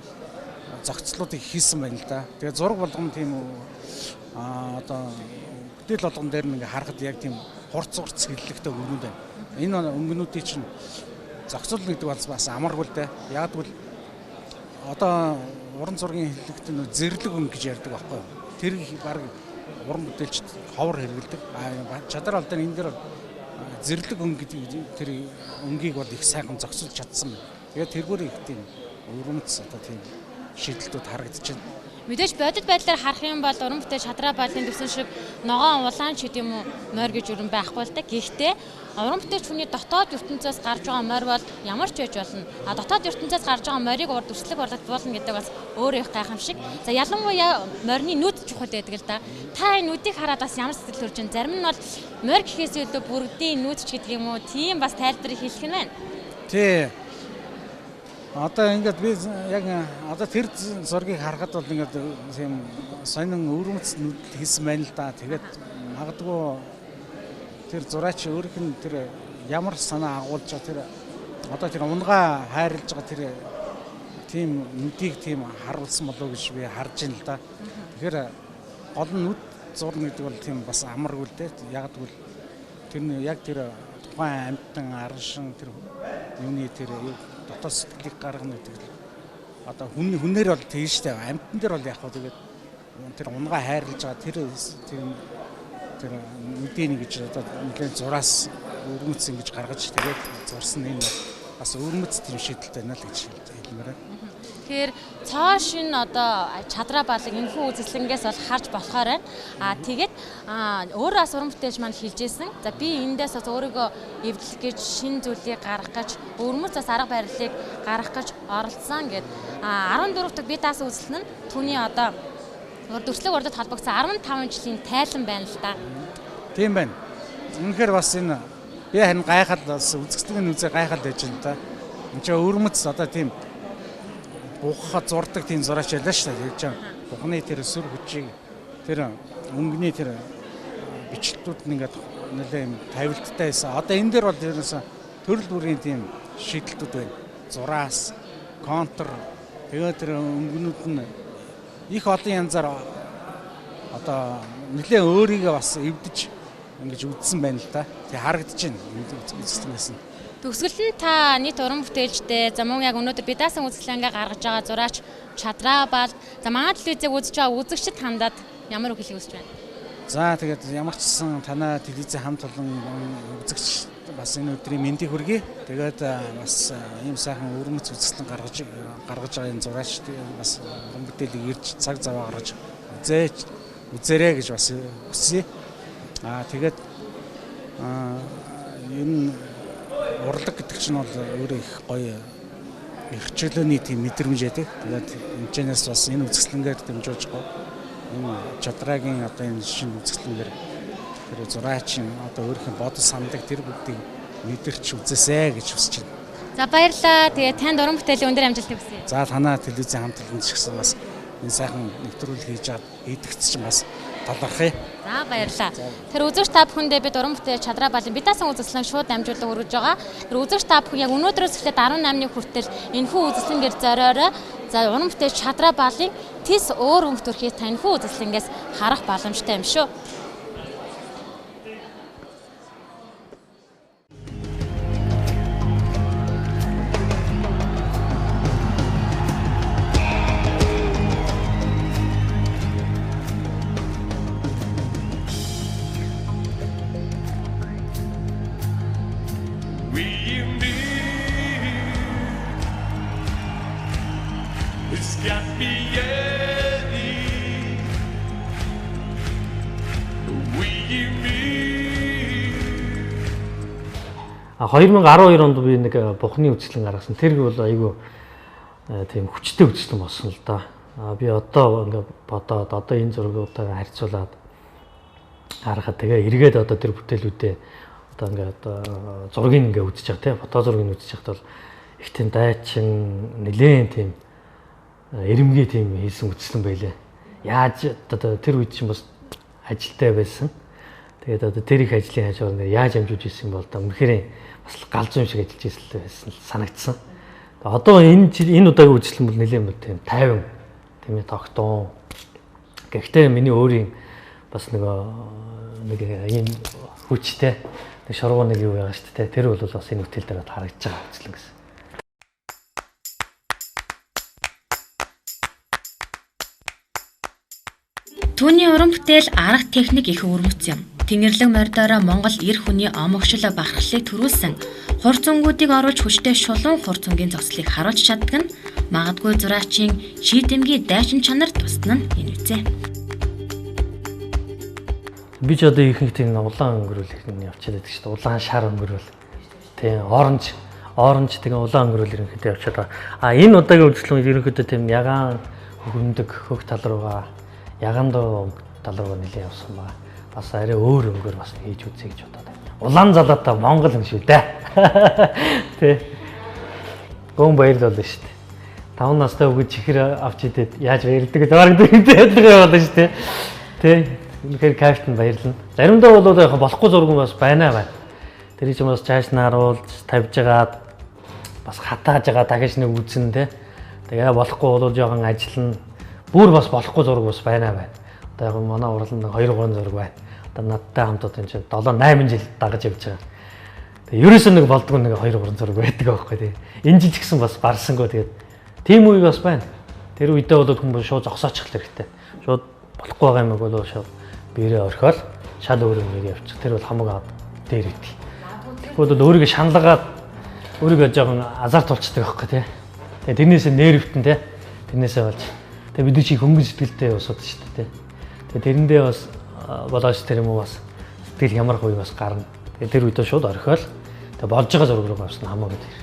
S9: зохицлуудыг хийсэн байна л да. Тэгээ зураг болгон тийм одоо бүтээл болгон дээр нь ингээд харахад яг тийм хурц хурц хэллэгтэй өнгөнүүд байна. Энэ өнгөнүүдийг чинь зохицуулна гэдэг бол бас амаргүй л дээ. Яг тэгвэл одоо уран зургийн хэллэгт нөө зэрлэг өнгө гэж ярьдаг байхгүй юу? Тэр баг уран бүтээлчд ховор хэрэгэлдэг. Чадвар алдан энэ дээр зэрлэг өнгө гэдэг тэр өнгийг бол их сайхан зохицуулж чадсан байна. Тэгээд тэргээр их тийм өвөрмөц одоо тийм шийдэлтүүд харагдаж байна.
S2: Мэдээж бодит байдлаар харах юм бол уран бүтээлч Шадраа Балын төсөн шиг ногоон улаан ч гэдэм үү морь гэж өрн байхгүй л да. Гэхдээ уран бүтээлч хүний дотоод ертөнцөөс гарч байгаа морь бол ямар ч байж болно. А дотоод ертөнцөөс гарч байгаа морийг урд дүрслэг урлагдуулна болно гэдэг бас өөрөө их гайхамшиг. За ялангуяа морины нүд чухал байдаг л да. Та энэ нүдийг хараад бас ямар сэтгэл төрж байна? Зарим нь бол морь гэхээс илүү бүргэдийн нүд ч гэдэг юм уу? Тийм бас тайлбарыг хэлэх нь байна.
S9: Тий. Одоо ингээд би яг одоо тэр зургийг харахад бол ингээд тийм сонин өвөрмөц нүд хийсэн байна л да. Тэгээд магадгүй тэр зураач өөрийнх нь тэр ямар санаа агуулж байгаа тэр одоо тэр унгаа хайрлаж байгаа тэр тийм нүдийг тийм харуулсан болов уу гэж би харж байна л да. Тэгэхээр гол нь нүд зурна гэдэг бол тийм бас амаргүй л дээ. Яг тэгвэл тэр нь яг тэр тухайн амьтан араншин тэр юуны тэр дотоод сэтгэлийг гаргана гэдэг л одоо хүнээр бол тэгнэ штэ. Амьтан дээр бол яг хөө тэгээд тэр унгаа хайрлаж байгаа тэр нүдийн гэж одоо нэлээд зураас өвөрмөц ингэж гаргаж тэгээд зурсан энэ бас өвөрмөц тийм шийдэлтэй байна л гэж хэлмээр байна.
S2: Тэгэхээр цоо шин одоо Чадраа Балыг энэхүү үзэсгэлэнгээс бол харж болохоор байна. Тэгээд өөрөө бас уран бүтээлч маань хэлжсэн. За би эндээс бас өөрийгөө эвдлэх гэж шин зүйлийг гаргах гэж өвөрмөц бас арга барилыг гаргах гэж оролцсон гэд. 14 дахь би даасан үзэсгэлэн нь түүний одоо дүрслэг урдад холбогдсон 15 жилийн тайлан байна л да.
S9: Тийм байна. Үнэхээр бас энэ би харин гайхал бас үзэсгэлэн үзээ гайхал байж байна та. Энд чинь өвөрмөц одоо тийм бухаа зурдаг тийм зураач байлаа шүү дээ. Тэр чинь бухны тэр сүр хүчийг тэр өнгөний тэр бичлэлтүүд нь ингээд нэлээ юм тавилттай байсан. Одоо энэ дээр бол ерөөсөө төрөл бүрийн тийм шийдэлтүүд байна. Зураас, контр тэгээд тэр өнгөнүүд нь их олон янзаар одоо нэлээ өөрийгөө бас эвдэж ингэж үдсэн байна л да. Тэг харагдаж байна үзэсгэлэнээс нь.
S2: Төгсгөл нь та нийт уран бүтээлчтэй за мөн яг өнөөдөр би даасан үзэсгэлэнгээ гаргаж байгаа зураач Чадраа Бал за манай телевизийг үзэж байгаа үзэгчид хандаад ямар үг хэлэх хүсэж байна?
S9: За тэгээд ямар ч гэсэн танай телевизийн хамт олон үзэгч бас энэ өдрийн мэндийг хүргэе. Тэгээд бас ийм сайхан өвөрмөц үзэсгэлэн гаргаж байгаа энэ зураач бас уран бүтээлийг ирж цаг зав гаргаж үзээрэй гэж бас хүсье. Тэгээд энэ урлаг гэдэг чинь бол өөрөө их гоё эрхчлөөний тийм мэдрэмж яадаг. Тэгээд энэчнээс бас энэ үзэсгэлэнгээр дэмжүүлж байгаа. Энэ Чадраагийн одоо энэ шинэ үзэсгэлэнгээр тэр зураачийн одоо өөрийнх нь бодол сандаг тэр бүгдийг мэдэрч үзээсэй гэж хүсэж байна.
S2: За баярлалаа. Тэгээд танд уран бүтээлийн өндөр амжилтыг хүсье.
S9: За танаа телевизийн хамт олон ч гэсэн бас энэ сайхан нэвтрүүлэг хийж аваад идэгч чинь бас талархъя.
S2: За баярлалаа. Тэр үзэгч та бүхэндээ бид уран бүтээл Чадраа Балын би даасан үзэсгэлэн шууд дамжуулан өргөж байгаа. Тэр үзэгч та бүхэн яг өнөөдрөөс эхлээд 18-ны хүртэл энэхүү үзэсгэлэнгээр зориорой. За уран бүтээл Чадраа Балын тис өөр өнгө төрхийг та энэхүү үзэсгэлэнгээс харах боломжтой юм шүү.
S1: А 2012 онд би нэг бухны үзэсгэлэн гаргасан. Тэр бол айгүй тийм хүчтэй үзэсгэлэн болсон л да. Би одоо ингээ бодоод одоо энэ зургуудаа харьцуулаад харахад тэгээ эргээд одоо тэр бүтээлүүдээ одоо ингээ одоо зургийг ингээ үзэж байгаа тийм фото зургийг үзэж байхад бол их тийм дайчин нэлээд тийм эрэмгий тийм хийсэн үзэсгэлэн байлээ. Яаж одоо тэр үед чинь бас ажилтай байсан. Тэгээд одоо тэр их ажлын хажуугаар нэр яаж амжуулж ирсэн бол да үнэхээр бас галзуу юм шиг ажиллаж ирсэн байсан санагдсан. Одоо энэ удаагийн үзэсгэлэн бол нэлээд мөр тийм тайван тийм тогтун. Гэхдээ миний өөрийн бас нэг ийм хүчтэй нэг шургуу нэг юу байгаа шүү дээ. Тэр бол бас энэ бүтээл дээр харагдаж байгаа үзэсгэлэн гэсэн.
S7: Түүний уран бүтээл арга техник их өвөрмөц юм. Тэнгэрлэг мордороо Монгол эр хүний омогшил бахархлыг төрүүлсэн хурц өнгүүдийг оруулж хүчтэй шулуун хурц өнгийн зогслыг харуулж чаддаг нь магадгүй зураачийн шийдэмгий дайчин чанар тусна нь энэ үзээ.
S1: Би ч одоо ихэнх тийм улаан өнгөрүүлэх нь явчихад байдаг шүү дээ. Улаан шар өнгөрөөл. Тийм оранж тэгээ улаан өнгөрөөл ерөнхийдөө явчихад байгаа. А энэ удаагийн үзэсгэлэн ерөнхийдөө тийм ягаан хөндөг хөх тал руугаа ягаан дуу тал руугаа нэлээд явсан байгаа. Бас арай өөр өнгөөр бас хийж үзье гэж бодоод байна. Улаан залаатай Монгол юм шүү дээ. Тэ. Гон баярлал болно шүү дээ. 5 настай хүүхэд чихэр авч идээд яаж баярлдаг гэж бараг дэрэгдэх юм болно шүү дээ. Тэ. Үнэхээр кайфтан баярлна. Заримдаа бол яг болохгүй зураг бас байна байна. Тэр чинь бас чааш наруулж тавьж агаад бас хатааж байгаа дахиж нэг үзэн тэ. Тэгээ болохгүй бол жоохон ажиллана. Бүр бас болохгүй зураг бас байна байна. Одоо яг манай урланд 2 3 зураг байна. Одоо надтай хамт одоо энэ чинь 7 8 жил дагаж явж байгаа. Тэгээ ерөөсөө нэг болдгоо нэг 2 3 зураг байдаг байхгүй тий. Энэ жил ч гэсэн бас барсангүй тэгээд тийм үе бас байна. Тэр үедээ бол хүмүүс шууд зогсоочих хэрэгтэй. Шууд болохгүй байгаа юм бол шууд биерээ орхиол шал өөр юм явчих. Тэр бол хамаг дээр идэг. Тэгэхгүй бол өөрийгөө шаналгаад өөрийгөө жоохон азар тулчдаг байхгүй тий. Тэгээ тэрнээсээ нервтэн тий. Тэрнээсээ болж тэгээ бид чи хөнгөн сэтгэлтэй усууд шүү дээ тий. Тэгээ тэрэндээ бас болооч тэр юм уу бас сэтгэл хямрах үе бас гарна. Тэгээ тэр үедээ шууд орхиол тэгээ болж байгаа зураг руу авсан хамаагүй тэр.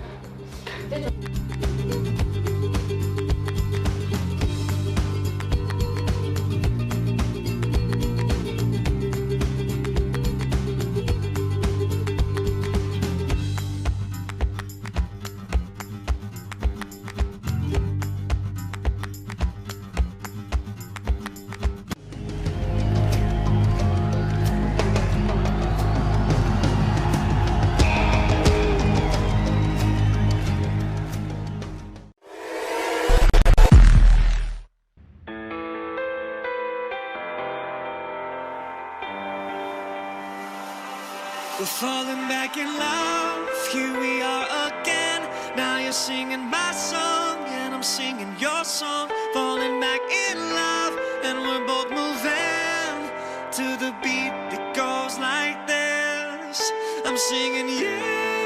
S10: We're falling back in love, here we are again. Now you're singing my song, and I'm singing your song. Falling back in love, and we're both moving to the beat that goes like this. I'm singing, yeah,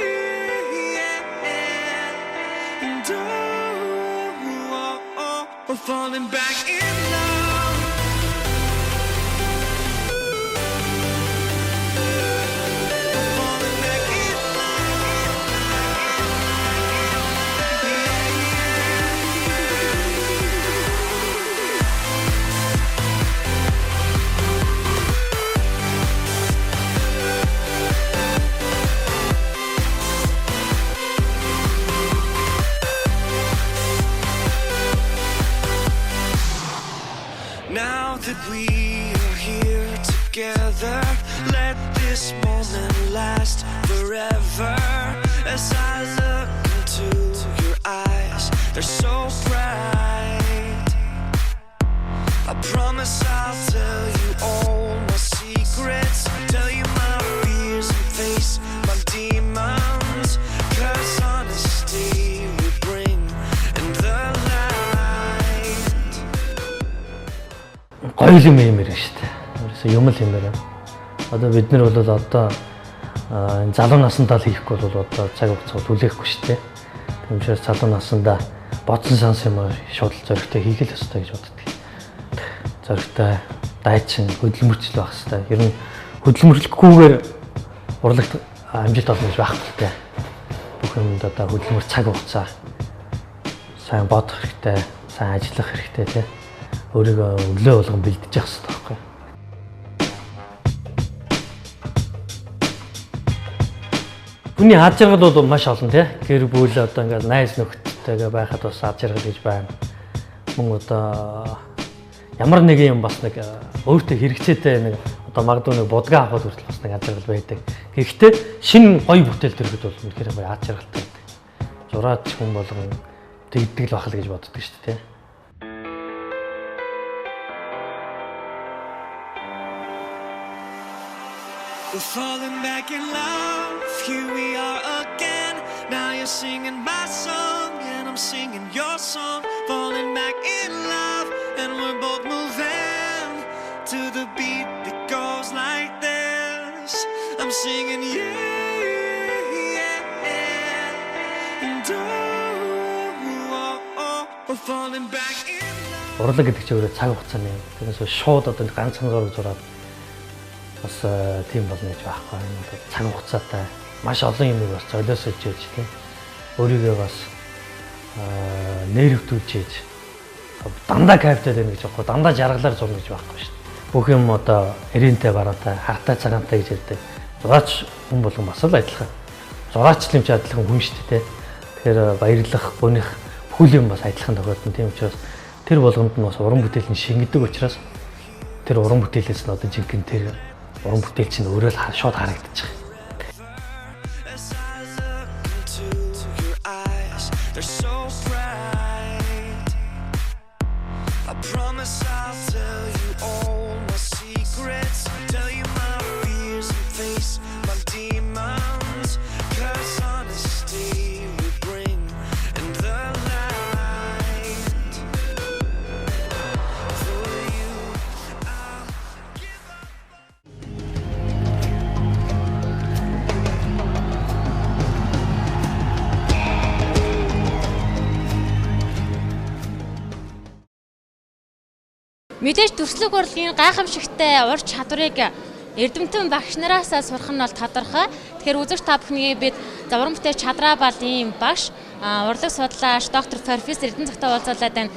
S10: yeah, yeah. And oh, oh, oh, we're falling back in love. Now that we are here together, let this moment last forever. As I look into your eyes, they're so bright. I promise I'll tell you all my secrets, tell you my fears and face my demons. 'Cause honesty will bring in the light.
S1: Гоё юм юмэр шүү дээ. Ерөөсөө юм л юмэр. Одоо бид нар бол одоо энэ залуу насандаа л хийхгүй бол одоо цаг хугацаа түлээхгүй шүү дээ. Тийм учраас залуу насандаа бодсон сансан юм шууд зоригтой хийх л ёстой гэж боддог. Зоригтой, дайчин, хөдөлмөрчл байх ёстой. Ер нь хөдөлмөрлөхгүйгээр урлагт амжилт олно гэж байхгүй л дээ. Бүх юмд одоо хөдөлмөр цаг хугацаа сайн бодох хэрэгтэй, сайн ажиллах хэрэгтэй тий. Өөрийгөө өглөө болгон бэлдэж явах хэрэгтэй байхгүй. Хүний ад жаргал бол маш олон тий. Гэр бүл одоо ингээд найз нөхдөдтэйгээ байхад бас ад жаргал гэж байна. Мөн одоо ямар нэгэн юм бас нэг өөртөө хэрэгцээтэй нэг одоо магадгүй нэг будгаа авахд хүртэл бас нэг ад жаргал байдаг. Гэхдээ шинэ гоё бүтээл төрөхөд бол үнэхээр гоё ад жаргалтай байдаг. Зураач хүн болгон тэгдэг л байх л гэж боддог шүү дээ тий.
S10: We're falling back in love, here we are again. Now you're singing my song, and I'm singing your song. Falling back in love, and we're both moving to the beat that goes like this. I'm singing, yeah, yeah, yeah. And oh, oh, oh, we're falling back in love.
S1: Урлаг гэдэг чинь өөрөө цаг хугацааны юм. Тэрнээс шууд одоо ганцхан зураг зураад бас тийм болно гэж байхгүй. Энэ бол цаг хугацаатай маш олон юмыг бас золиосолж ээж тий. Өөрийгөө бас нервтүүлж ээж дандаа кайфтай байна гэж байхгүй. Дандаа жаргалаар зурна гэж байхгүй шүү дээ. Бүх юм одоо эрентэй бараатай, хартай цагаантай гэж ярьдаг. Зураач хүн болгон бас л адилхан. Зураач л юм чи адилхан хүн шүү дээ тий. Тэгэхээр баярлах, гуних бүхэл юм бас адилхан тохиолдсон. Тийм учраас тэр болгонд нь бас уран бүтээл нь шингэдэг учраас тэр уран бүтээлээс нь одоо жинхэнэ тэр уран бүтээл чинь өөрөө л шууд харагдчих.
S10: As I look into your eyes, they're so bright. I promise I'll tell you all my secrets, tell you my fears and face my demons.
S2: Мэдээж дүрслэг урлагийн гайхамшигтай ур чадварыг эрдэмтэн багш нараасаа сурах нь бол тодорхой. Тэгэхээр үзэгч та бүхнийг бид уран бүтээлч Чадраа балын багш, урлаг судлаач, доктор профессор Эрдэнэ цогтой уулзуулаад байна.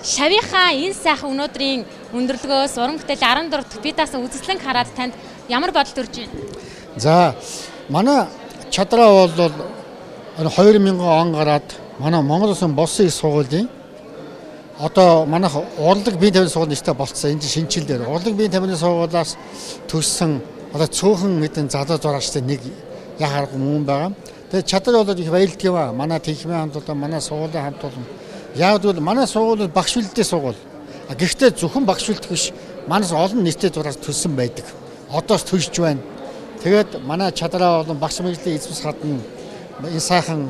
S2: Шавийнхаа энэ сайхан өнөөдрийн өндөрлөгөөс уран бүтээл 14 дахь бие даасан үзэсгэлэнг хараад танд ямар бодол төрж байна?
S11: За, манай Чадраа бол 2000 он гараад манай Монгол Улсын болсон их сургуулийн одоо манайх урлаг биеийн тамирын сургууль нэртэй болцсон. Энэ шинжил дээр урлаг биеийн тамирын сургуулиас төрсэн одоо цөөхөн хэдэн залуу зураачтай нэг яхааргүй мөн байгаа. Тэгээд Чадраа бол их баярлдаг юм аа. Манай тэнхимийн хамт олон, манай сургуулийн хамт олон. Яг гэвэл манай сургууль багш бэлдээ сургууль. Гэхдээ зөвхөн багш бэлдэх биш. Манаас олон нэртэй зураач төрсэн байдаг. Одоос төрж байна. Тэгээд манай Чадраа болон багш мэргэжлийн эзэмс хадна энэ сайхан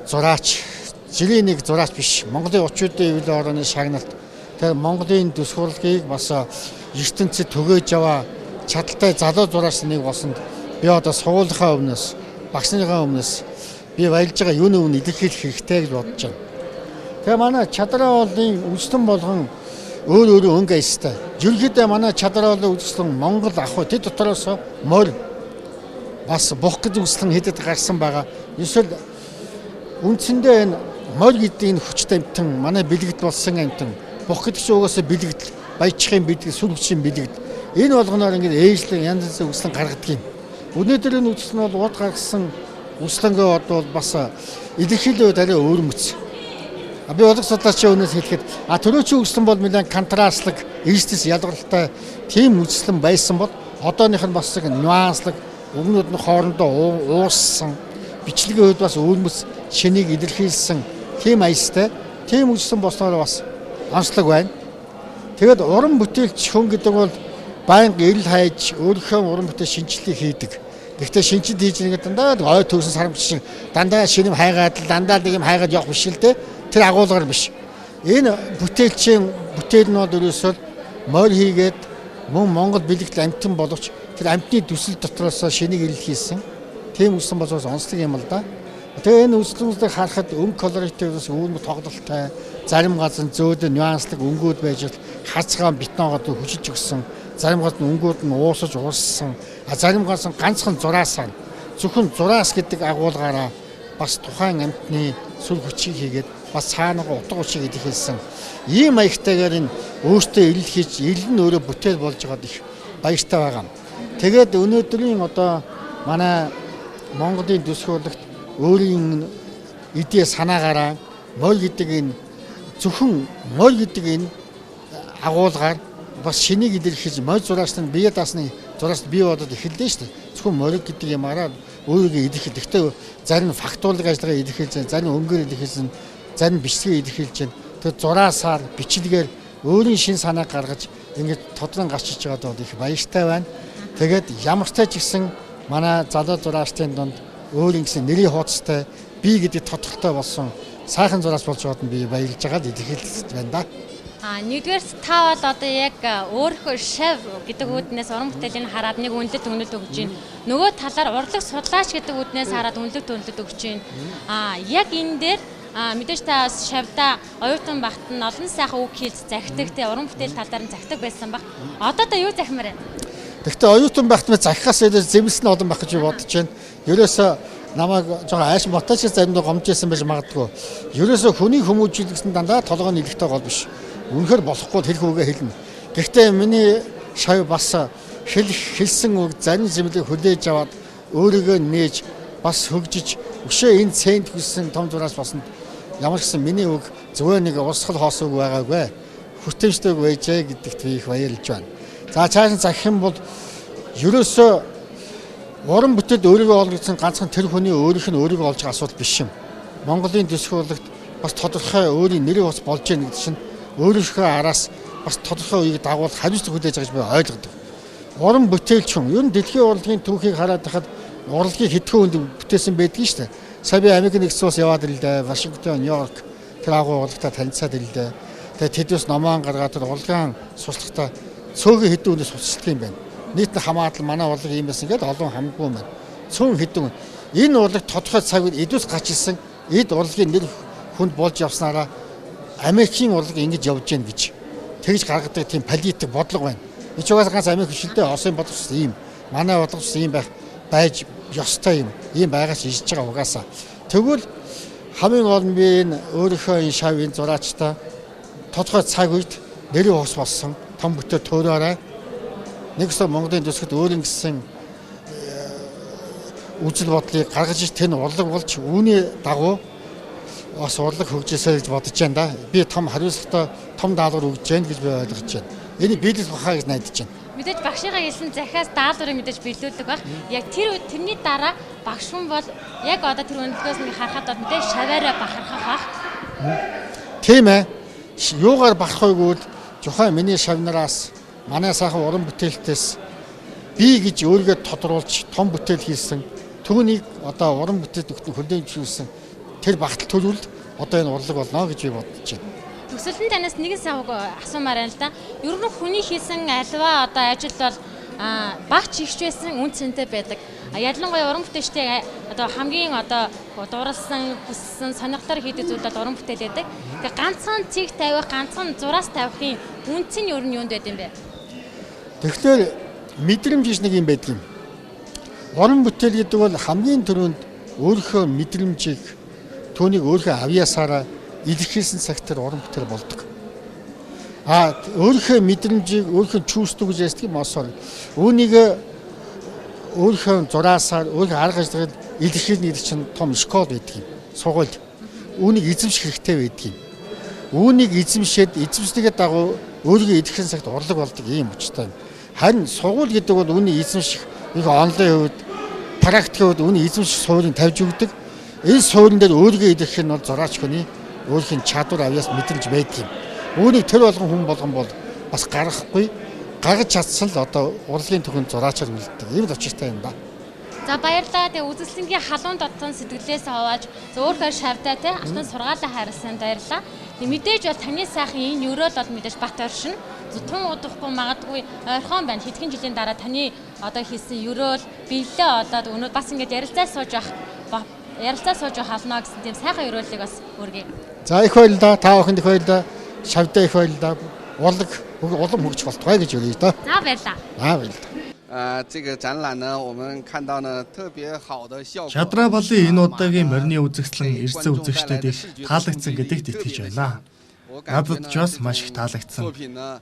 S11: зураач жилийн нэг зураач биш. Монголын очиудын ивэл орооны шагналт. Тэгэхээр Монголын төсөх урлагийг бас ертөнцид түгээж яваа чадaltaй залуу зураач нэг болсонд би одоо сургуулийнхаа өмнөөс, багш нарынхаа өмнөөс би баярлж байгаа юуны өмнө илэрхийлэх хэрэгтэй гэж бодож байна. Тэгээ манай Чадраа болын үзэсгэлэн болгон өөр өөр өнгө аястай. Ерөнхийдөө манай Чадраа болын үзэсгэлэн Монгол ах уу тэд дотроос морь бас бух гэж үзэсгэлэн хэдэд гарсан байгаа. Эсвэл үндсэндээ энэ морь гэдэг энэ хүчтэй амьтан манай бэлэгдэл болсон амьтан. Бух гэдэг чинь угаасаа бэлэгдэл, баяжхын бэлэгдэл, сүр хүчийн бэлэгдэл. Энэ болгоноор ингээд ээжлэн янз янзын үзэсгэлэн гаргадаг юм. Өнөөдөр энэ үзэсгэлэн бол урд гаргасан үзэсгэлэнгээ бодвол бас илэрхийлэл үед арай өөрмөц. Би урлаг судлаачийн өнөөс хэлэхэд түрүүчийн үзэсгэлэн бол нэлээд контрастлаг, эрсдэс ялгаралтай тийм үзэсгэлэн байсан бол одооных нь бас нэг нюанслаг, өгнүүд нь хоорондоо ууссан, бичлэгийн үед бас өөрмөц шинийг илэрхийлсэн тийм аястай, тийм үзэсгэлэн болсноор бас онцлог байна. Тэгээд уран бүтээлч хүн гэдэг бол байнга эрэл хайж өөрийнхөө уран бүтээл шинжлэлийг хийдэг. Гэхдээ шинжил хийж нэг дандаа ой төгсөн сарамч шиг дандаа шинэм хайгаад л дандаа нэг юм хайгаад явах биш л дээ. Тэр агуулгаар биш. Энэ бүтээлчийн бүтээл нь бол ерөөсөө морь хийгээд мөн Монгол бэлэгдэл амьтан боловч тэр амьтны төсөл дотроос шинийг илэрхийлсэн. Тийм үзэсгэлэн болоос онцлог юм л да. Тэгээ энэ үзэсгэлэнүүдийг харахад өнгө колориттэй бас үүрмэг тоглолттой, зарим газар зөөдөө нюанслаг өнгүүд байж хацгаан битноогоод хүчиж өгсөн, зарим газар өнгүүд нь уусаж ууссан, зарим газар ганцхан зураасаа зөвхөн зураас гэдэг агуулгаараа бас тухайн амьтны сүр хүчийг хийгээд бас цаанагаа утга учирыг илэрхийлсэн. Ийм маягтайгаар энэ өөртөө илэрхийлж, ил нь өөрөө бүтээл болж байгаад их баяртай байгаа. Тэгээд өнөөдрийн одоо манай Монголын төсөх урлагт өөрийн идея санаагаараа морь гэдэг энэ зөвхөн морь гэдэг энэ агуулгаар бас шинийг илэрхийлж морь зураасны бие даасны зураас бие бодод эхэллээ шүү дээ. Зөвхөн морь гэдэг юмараа өөрийгөө илэрхийлж. Гэхдээ зарим фактурлаг ажиллагаа илэрхийлж, зарим өнгөөр илэрхийлсэн, зарим бичлэгээр илэрхийлж байна. Тэр зураасаар бичлэгээр өөрийн шин санааг гаргаж ингээд тодрон гарч иж байгаад бол их баяртай байна. Тэгээд ямартай ч гэсэн манай залуу зураачдын дунд өөрийн гэсэн нэрийн хуудастай би гэдэг тодорхой болсон сайхан зураач болж байгаад нь би баярлж байгаа л илэрхийлж байна да.
S2: Нэгдүгээр та бол одоо яг өөрийнхөө шав гэдэг үүднээс уран бүтээлийн хараад нэг үнэлэлт өгнөлт өгч байна. Нөгөө талаар урлаг судлаач гэдэг үүднээс хараад үнэлэлт өгнөлт өгч байна. Яг энэ дээр мэдээж та шавда оюутан багт нь олон сайхан үг хэлж захидаг те уран бүтээл талаар нь захидаг байсан баг. Одоо та юу захимаар байна?
S11: Гэхдээ оюутан багт мэ захихаас илүү зэмлсэн олон байх гэж би бодож байна. Ерөөсөө намайг жоохон айш моточ заримдаа гомж исэн байж магадгүй. Ерөөсөө хүний хүмүүжүүлсэн дандаа толгой нь илэгтэй гол биш. Үнэхээр болохгүй тэр хүүгээ хэлнэ. Гэхдээ миний шав бас хэлсэн үг зарим зэмлийг хүлээж аваад өөрийгөө нээж бас хөгжиж өшөө энэ цент хүссэн том зураас басна. Ямар ч гэсэн миний үг зүгээр нэг урсгал хоосон үг байгаагүй. Хүртээмжтэй үг байжээ гэдэгт би их баярлж байна. За цааш нь захих юм бол ерөөсөө уран бүтээлд өөрийгөө олно гэсэн ганцхан тэр хүний өөрийнх нь өөрийгөө олж байгаа асуудал биш юм. Монголын төсөх урлагт бас тодорхой өөрийн нэрийн ус болж яах гэдэг чинь өөрийнхөө араас бас тодорхой үеийг дагуул хариуцлага хүлээж байгаа гэж би ойлгодог. Уран бүтээлч хүн ер нь дэлхийн урлагийн түүхийг хараад байхад урлагийг хэдхэн хүнд бүтээсэн байдгийг шүү дээ. Сая би Америк нэгдсэн улс яваад ирлээ. Вашингтон, Нью-Йорк тэр агуу урлагтай танилцаад ирлээ. Тэгээд тэдээс номоон гаргаад тэр урлагийн сурталчилгаа цөөхөн хэдэн хүнээс сурталчилдаг юм байна. Нийт нь хамаатал манай урлаг ийм байсан гэдээ олон хамгүй юм байна. Цөөн хэдэн хүн. Энэ урлаг тодорхой цаг үед эдүс гарч ирсэн эд урлагийн нэр хүнд болж явснараа Америкийн урлаг ингэж явж гэн гэж. Тэгж гаргадаг тийм политик бодлого байна. Энэ ч угаасаа ганц Америк биш л дээ. Оросын бодлого ийм, манай бодлого ийм байх байж ёстой юм. Ийм байгаач ирж байгаа угаасаа. Тэгвэл хамгийн гол нь би энэ өөрийнхөө энэ шав энэ зураачтай тодорхой цаг үед нэрийн хос болсон том бүтээл төөрөөрэй. Нэгсээ Монголын төсөлд өөр ингэсэн үзэл бодлыг гаргаж ир тэн урлаг болж үүний дагуу бас урлаг хөгжөөсэй гэж бодож байна да. Би том хариуцлагатай том даалгавар өгж байна гэж би ойлгож байна. Энийг биелэх бахаа гэж найдаж байна.
S2: Мэдээж багшигаа хэлсэн захиас даалгаврыг мэдээж биелүүлдэг баг. Яг тэр тэрний дараа багш хүн бол яг одоо тэр өнөлгөөс нэг харахад бол мэдээж шаваараа бахархах бах.
S11: Тийм ээ. Юугаар бахарх вэ гэвэл жухай миний шавнараас манай сайхан уран бүтээлтээс би гэж өөрийгөө тодруулж том бүтээл хийсэн. Түүнийг одоо уран бүтээл өгтөн хүлээн зөвшөөрсөн тэр багтал төрүүл одоо энэ урлаг болно гэж би бодож байна.
S2: Төсөлтөн танаас нэгэн савг асуумаар байна л да. Ер нь хүний хийсэн альва одоо ажил бол багч ихч байсан үн цэнтэй байдаг. Ялангуяа уран бүтээлчдийн одоо хамгийн одоо дурлсан, хүссэн, сонирхлоор хийдэг зүйл бол уран бүтээл байдаг. Тэгээ ганцхан цэг тавих, ганцхан зураас тавихын үнц нь ер нь юунд байд юм бэ?
S11: Тэгэхээр мэдрэмж гэж нэг юм байдаг юм. Уран бүтээл гэдэг бол хамгийн түрүүнд өөрийнхөө мэдрэмжийг түүнийг өөрийнхөө авьяасаараа илэрхийлсэн цагт тэр уран бүтээл болдог. А өөрийнхөө мэдрэмжийг өөрийнхөө чувство гэж ярьдаг юм осоор үүнийг өөрийнхөө зураасаар өөрийнхөө арга ажиллагааг илэрхийлнэ гэдэг чинь том школ байдаг юм. Сургууль. Үүнийг эзэмших хэрэгтэй байдаг юм. Үүнийг эзэмшээд эзэмшдэгээ дагуу өөрийгөө илэрхийлсэн цагт урлаг болдог ийм учиртай. Харин сургууль гэдэг бол үүнийг эзэмших их онлайн хувьд практикийн хувьд үүнийг эзэмших суурийг тавьж өгдөг. Энэ суурин дээр өөрийгөө илэрхийлэх нь бол зураач хүний өөрийнх нь чадвар авьяас мэдрэмж байдаг юм. Үүнийг тэр болгон хүн болгон бол бас гаргахгүй, гаргаж чадсан л одоо урлагийн төхөнд зураачаар үлддэг. Ийм л учиртай юм да.
S2: За баярлалаа. Тэгээ үзэсгэлэнгийн халуун дотсон сэтгэлээс хавааж өөрийнхөө шавдаа те алтан сургаалаа хайрласан баярлалаа. Тэг мэдээж бол таны сайхан энэ өрөөл бол мэдээж бат оршино. Тун удахгүй магадгүй ойрхон байна. Хэдхэн жилийн дараа таны одоо хийсэн өрөөл биелээ олоод өнөө бас ингэж ярилцаа сууж явах алнаа гэсэн тийм сайхан өрөөлийг бас өргөе.
S11: За их баярлалаа. Та бүхэнд их баярлалаа. Шавдаа их баярлалаа. Урлаг улам хөгжих болтугай гэж өрье доо.
S2: За баярлалаа.
S11: За баярлалаа.
S12: 这个展览呢，我们看到呢特别好的效果。
S13: Чадраа балын энэ удаагийн морины үзэсгэлэн ирсэн үзэгчдэд их таалагдсан гэдэгт итгэж байна. Надад ч бас маш их таалагдсан.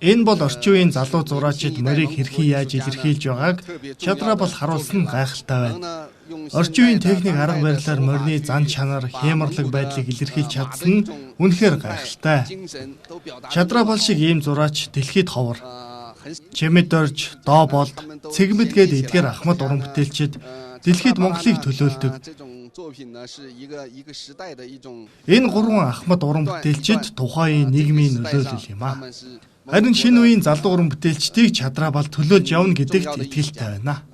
S13: Энэ бол орчин үеийн залуу зураачид морийг хэрхэн яаж илэрхийлж байгааг Чадраа бол харуулсан нь гайхалтай байна. Орчин үеийн техник арга барилаар морины зан чанар, хямарлаг байдлыг илэрхийлж чадсан нь үнэхээр гайхалтай. Чадраа бол шиг ийм зураач дэлхийд ховор. Чимэд орж, доо болд, цэгмэд гээд эдгээр ахмад уран бүтээлчид дэлхийд Монголыг төлөөлдөг. Энэ гурван ахмад уран бүтээлчид тухайн нийгмийн нөлөөлөл юм аа. Харин шинэ үеийн залуу уран бүтээлчдийг Чадраа бал төлөөлж явна гэдэгт итгэлтэй байна.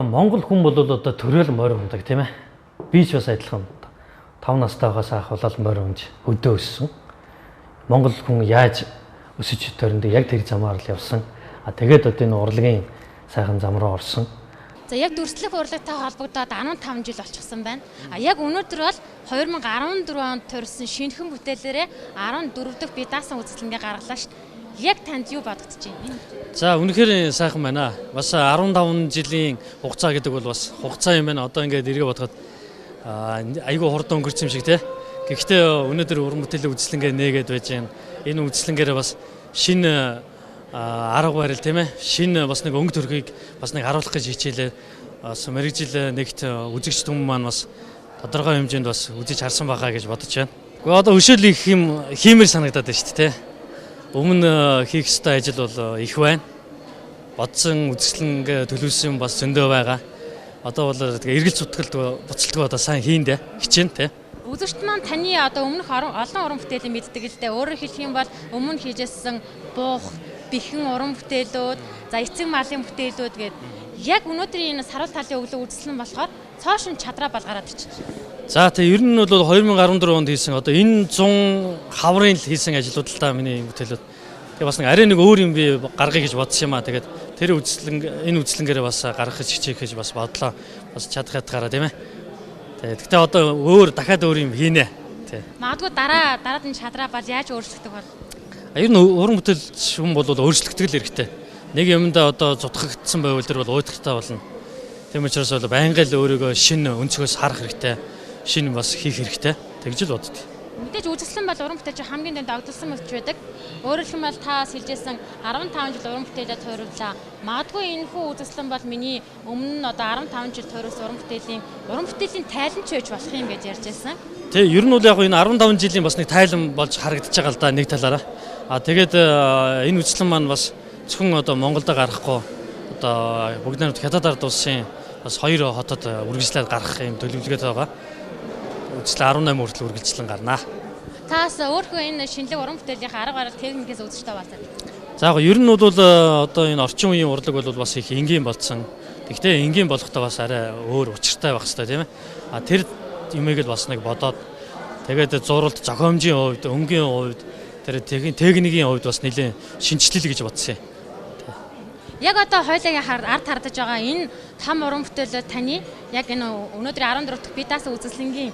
S1: Монгол хүн бол одоо төрөөл морь ундаг тийм ээ. Би ч бас адилхан 5 настай байхаас ахуулаад морь унж өдөө өссөн. Монгол хүн яаж өсөж төрөндөө яг тэр замаар л явсан. А тэгээд одоо энэ урлагийн сайхан зам руу орсон.
S2: За яг дүрслэх урлагтай холбогдоод 15 жил болчихсон байна. А яг өнөөдөр бол 2014 онд төрсэн шинэхэн бүтээлээрээ 14 дахь бие даасан үзэсгэлэнгээ гаргалаа шүү дээ. Яг танд юу бодогдож байна?
S3: За үнэхээр сайхан байна. Бас 15 жилийн хугацаа гэдэг бол бас хугацаа юм байна. Одоо ингээд эргээ бодоход айгүй хурдан өнгөрсөн юм шиг те. Гэхдээ өнөөдөр уран бүтээлийн үзэсгэлэнгээ нээгээд байж байна. Энэ үзэсгэлэнгээрээ бас шинэ арга барил тийм ээ. Шинэ бас нэг өнгө төрхийг бас нэг харуулах гэж хичээлээ. Бас мэргэжил нэгт үзэгч түмэн маань бас тодорхой хэмжээнд бас үзэж харсан байхаа гэж бодож байна. Гэхдээ одоо өшөөл их юм хиймэр санагдаад байна шүү дээ. Өмнө хийх ёстой ажил бол их байна. Бодсон үзэсгэлэнгээ төлөвлөсөн бас зөндөө байгаа. Одоо бол тэгээ эргэлт сутгалт буцалтгүй одоо сайн хийндэ хичээн тэ.
S2: Үзэгчд маань таны одоо өмнөх олон уран бүтээлийг мэддэг л дээ. Өөрөөр хэлэх юм бол өмнө хийжсэн буух, бэхэн уран бүтээлүүд, за эцэг малын бүтээлүүд гээд яг өнөөдрийн энэ саруул талын өглөө үзэсгэлэн болохоор цоо шин Чадраа бал гараад ирчих.
S3: За тэг ер нь бол 2014 онд хийсэн одоо энэ 100 хаврын л хийсэн ажлууд л та миний бүтээлүүд. Тэгээ бас нэг арай нэг өөр юм би гаргая гэж бодсон юм аа. Тэгээд тэр үзэсгэлэн энэ үзэсгэлэнгээрээ бас гаргах гэж хичээх гэж бас бодлоо. Бас чадах ятгаараа тийм ээ. Тэгэхдээ одоо өөр дахиад өөр юм хийнэ.
S1: Тий.
S2: Магадгүй дараа дараад нь чадраа бал яаж өөрчлөгдөх бол?
S1: Ер нь уран бүтээлч хүн бол өөрчлөгдөх л хэрэгтэй. Нэг юмдаа одоо зутгагдсан байвал тэр бол уйдгартай болно. Тийм учраас бол байнгын л өөрийгөө шинэ өнцгөөс харах хэрэгтэй. Шинэ бас хийх хэрэгтэй. Тэгж л боддог.
S2: Мэдээж үзэсгэлэн бол уран бүтээлч хамгийн дэнд догдолсон мөч байдаг. Өөрөөр хэлбэл та хэлжсэн 15 жил уран бүтээлээ туйрууллаа. Магадгүй энэ хүү үзэсгэлэн бол миний өмнө нь одоо 15 жил туйруулсан уран бүтээлийн тайлан ч байж болох юм гэж ярьж байсан.
S1: Тий, ер нь бол яг энэ 15 жилийн бас нэг тайлан болж харагдаж байгаа л да нэг талаараа. А тэгээд энэ үзэсгэлэн маань бас зөвхөн одоо Монголд гарахгүй одоо бүгд найрамд Хятад ард улсын бас хоёр хотод үргэлжлээд гарах юм төлөвлөгөөтэй байгаа. Үзэсгэлэн 18 хүртэл үргэлжлэн гарнаа.
S2: Таас өөрөө энэ шинэлэг уран бүтээлийн арга барил техникээс үзэж таваасаа.
S1: За яг ер нь бол одоо энэ орчин үеийн урлаг бол бас их энгийн болцсон. Гэхдээ энгийн болохдоо бас арай өөр учиртай байх хэрэгтэй тийм ээ. А тэр юмыг л бас нэг бодоод тэгээд зуралд зохиомжийн хувьд, өнгийн хувьд, тэр техникийн хувьд бас нэлээд шинэчлэл гэж бодсон юм.
S2: Яг одоо хойлогийн ард хардаж байгаа энэ том уран бүтээл таны яг энэ өнөөдрийн 14 дахь бидаас үзэсгэлэнгийн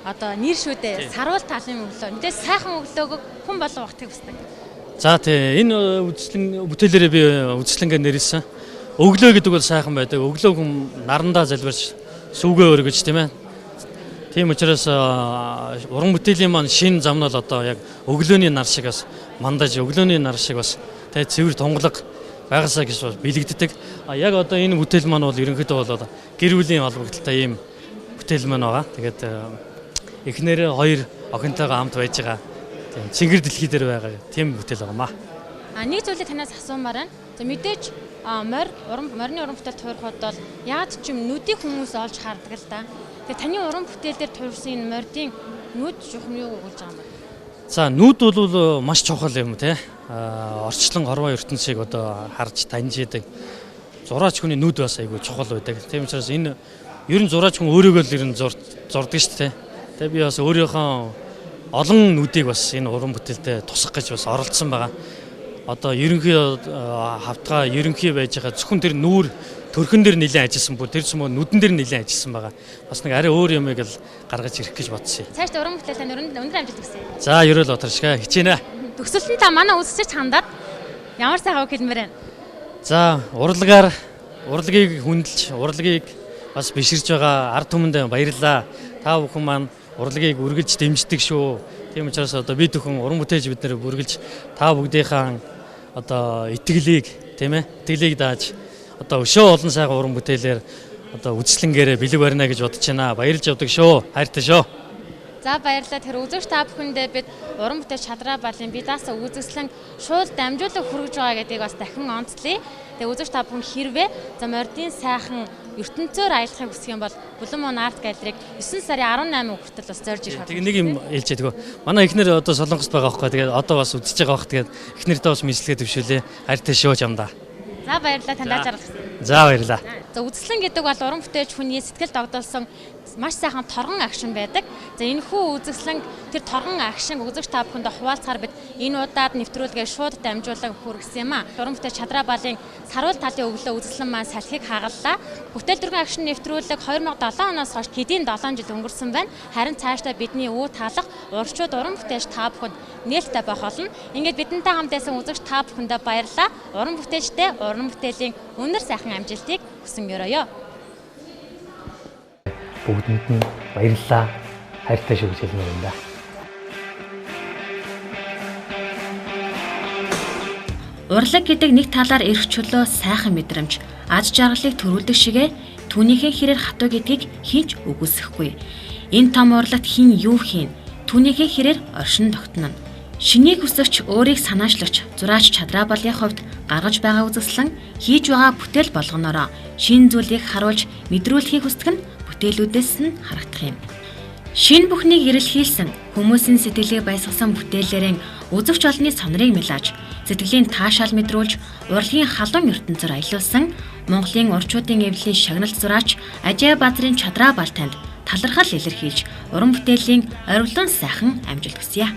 S2: одоо нэр шүү дээ. Саруул талын өглөө. Мэдээж сайхан өглөөг хүн болон багтыг хүсдэг.
S1: За тий, энэ үзэсгэлэн бүтээлээрээ би үзэсгэлэнгээ нэрлсэн. Өглөө гэдэг бол сайхан байдаг. Өглөө хүн нарандаа залбирч сүвгээ өргөж тийм ээ. Тийм учраас уран бүтээлийн маань шинэ зам нь бол одоо яг өглөөний нар шиг бас мандаж, өглөөний нар шиг бас тэ цэвэр тунгалаг байгаасаа гэж бэлэгддэг. А яг одоо энэ бүтээл маань бол ерөнхийдөө бол гэр бүлийн холбогдлолтой ийм бүтээл маань байгаа. Тэгээд эхнэрээ хоёр охинтойгоо хамт байж байгаа. Тийм цэнгэр дэлхий дээр байгаа тийм бүтээл байгаа маа.
S2: А нэг зүйлийг танаас асуумаар байна. За мэдээж морь морины уран бүтээл туурахад бол яад ч юм нүдийг хүмүүс олж хардаг л да. Тэгээ таны уран бүтээл дээр туурсан энэ мордын нүд жухам юу өгүүлж байгаа юм бэ?
S1: За нүд бол маш чухал юм те. Орчлон хорвоо ертөнцийг одоо харж таньж яадаг. Зураач хүний нүд бас айгүй чухал байдаг. Тийм учраас энэ ер нь зураач хүн өөрийгөө л ер нь зурдаг шүү дээ. Тэгээ би бас өөрийнхөө олон нүдийг бас энэ уран бүтээлдээ тусгах гэж бас оролдсон байгаа. Одоо ерөнхий хавтгаа ерөнхий байж байгаа зөвхөн тэр нүүр төрхөн дээр нэлээд ажилласан бүр тэр цөмөө нүдэн дээр нэлээд ажилласан байгаа. Бас нэг арай өөр юмыг л гаргаж ирэх гэж бодсон юм.
S2: Цаашдаа уран бүтээлээ өндөр амжилт хүсье.
S1: За ерөөл Батаршгаа хичээнэ.
S2: Төгсөлтөн та манай үзэгчид хандаад ямар сайхан үг хэлмээр байна?
S1: За урлагаар урлагийг хүндэлж, урлагийг бас биширж байгаа ард түмэндээ баярлалаа. Та бүхэн маань урлагийг үргэлж дэмждэг шүү. Тийм учраас одоо бид бүхэн уран бүтээлч бид нэр үргэлж та бүгдийнхээ одоо итгэлийг тийм ээ итгэлийг дааж одоо өшөө олон сайхан уран бүтээлээр одоо үзэсгэлэнгээрээ бэлэг барина гэж бодож байна. Баярлж явдаг шүү. Хайртай шүү.
S2: За баярлалаа. Тэр үзэгч та бүхэндээ бид уран бүтээлч Чадраа балын бидаас үзэсгэлэн шууд дамжуулан хүргэж байгаа гэдгийг бас дахин онцлъя. Тэгээ үзэгч та бүхэн хэрвээ за мордын сайхан ертөнцөөр аялахыг хүсэх юм бол Blue Moon Art Gallery-г 9 сарын 18 хүртэл бас зорж ирэх.
S1: Тэгээ нэг юм хэлж яддаг. Манай эхнэр одоо Солонгост байгаа байхгүй. Тэгээд одоо бас үзэж байгаа бах. Тэгээд эхнэрдээ бас мэдлэгээ төвшүүлээ. Хайртай шүү чамдаа.
S2: За баярлалаа. Танд ажаарлах хүсье.
S1: За баярлалаа.
S2: За үзэсгэлэн гэдэг бол уран бүтээлч хүний сэтгэл догдолсон маш сайхан торгон агшин байдаг. За энэ хүү үзэсгэлэн тэр торгон агшин үзэгч та бүхэндээ хуваалцахаар бид энэ удаад нэвтрүүлгээ шууд дамжуулан хүргэсэн юм а. Уран бүтээлч Чадраа балын саруул талын өглөө үзэсгэлэн маань салхийг хагаллаа. Бүтээл дөрвөн агшин нэвтрүүлэг 2007 оноос хойш хэдийн 7 жил өнгөрсөн байна. Харин цаашдаа бидний үү таалах урчууд уран бүтээлч та бүхэнд нээлттэй байх болно. Ингээд бидэнтэй хамт байсан үзэгч та бүхэндээ баярлалаа. Уран бүтээлчтэй уран бүтээлийн өндөр сайхан амжилтыг хүсэн ёроё.
S1: Бүгдэнд нь баярлалаа. Хайртай шүү гэж хэлмээр байна да.
S7: Урлаг гэдэг нэг талаар эрх чөлөө сайхан мэдрэмж, аж жаргалыг төрүүлдэг шигэ түүнийхээ хэрээр хатуу гэдгийг хинч үгүйсэхгүй. Энэ том урлагт хин юу хийн, түүнийхээ хэрээр оршин тогтноно. Шинийг хүсэгч, өөрийг санаачлагч, зураач Чадраа балын хувьд гаргаж байгаа үзэсгэлэн хийж байгаа бүтээл болгоноороо шинэ зүйлийг харуулж мэдрүүлэхийг хүсдэг нь бүтээлүүдээс нь харагдах юм. Шинэ бүхнийг эрэлхийлсэн, хүмүүсийн сэтгэлийг баясгасан бүтээлээрэн үзэгч олонны сонорыг мэлаж, сэтгэлийн таашаал мэдрүүлж, урлагийн халуун ертөнцөөр аялуулсан Монголын урчуудын эвлэлийн шагналт зураач Ажаа Базрын Чадраа бал танд талархал илэрхийлж, уран бүтээлийн орвилон сайхан амжилт хүсье.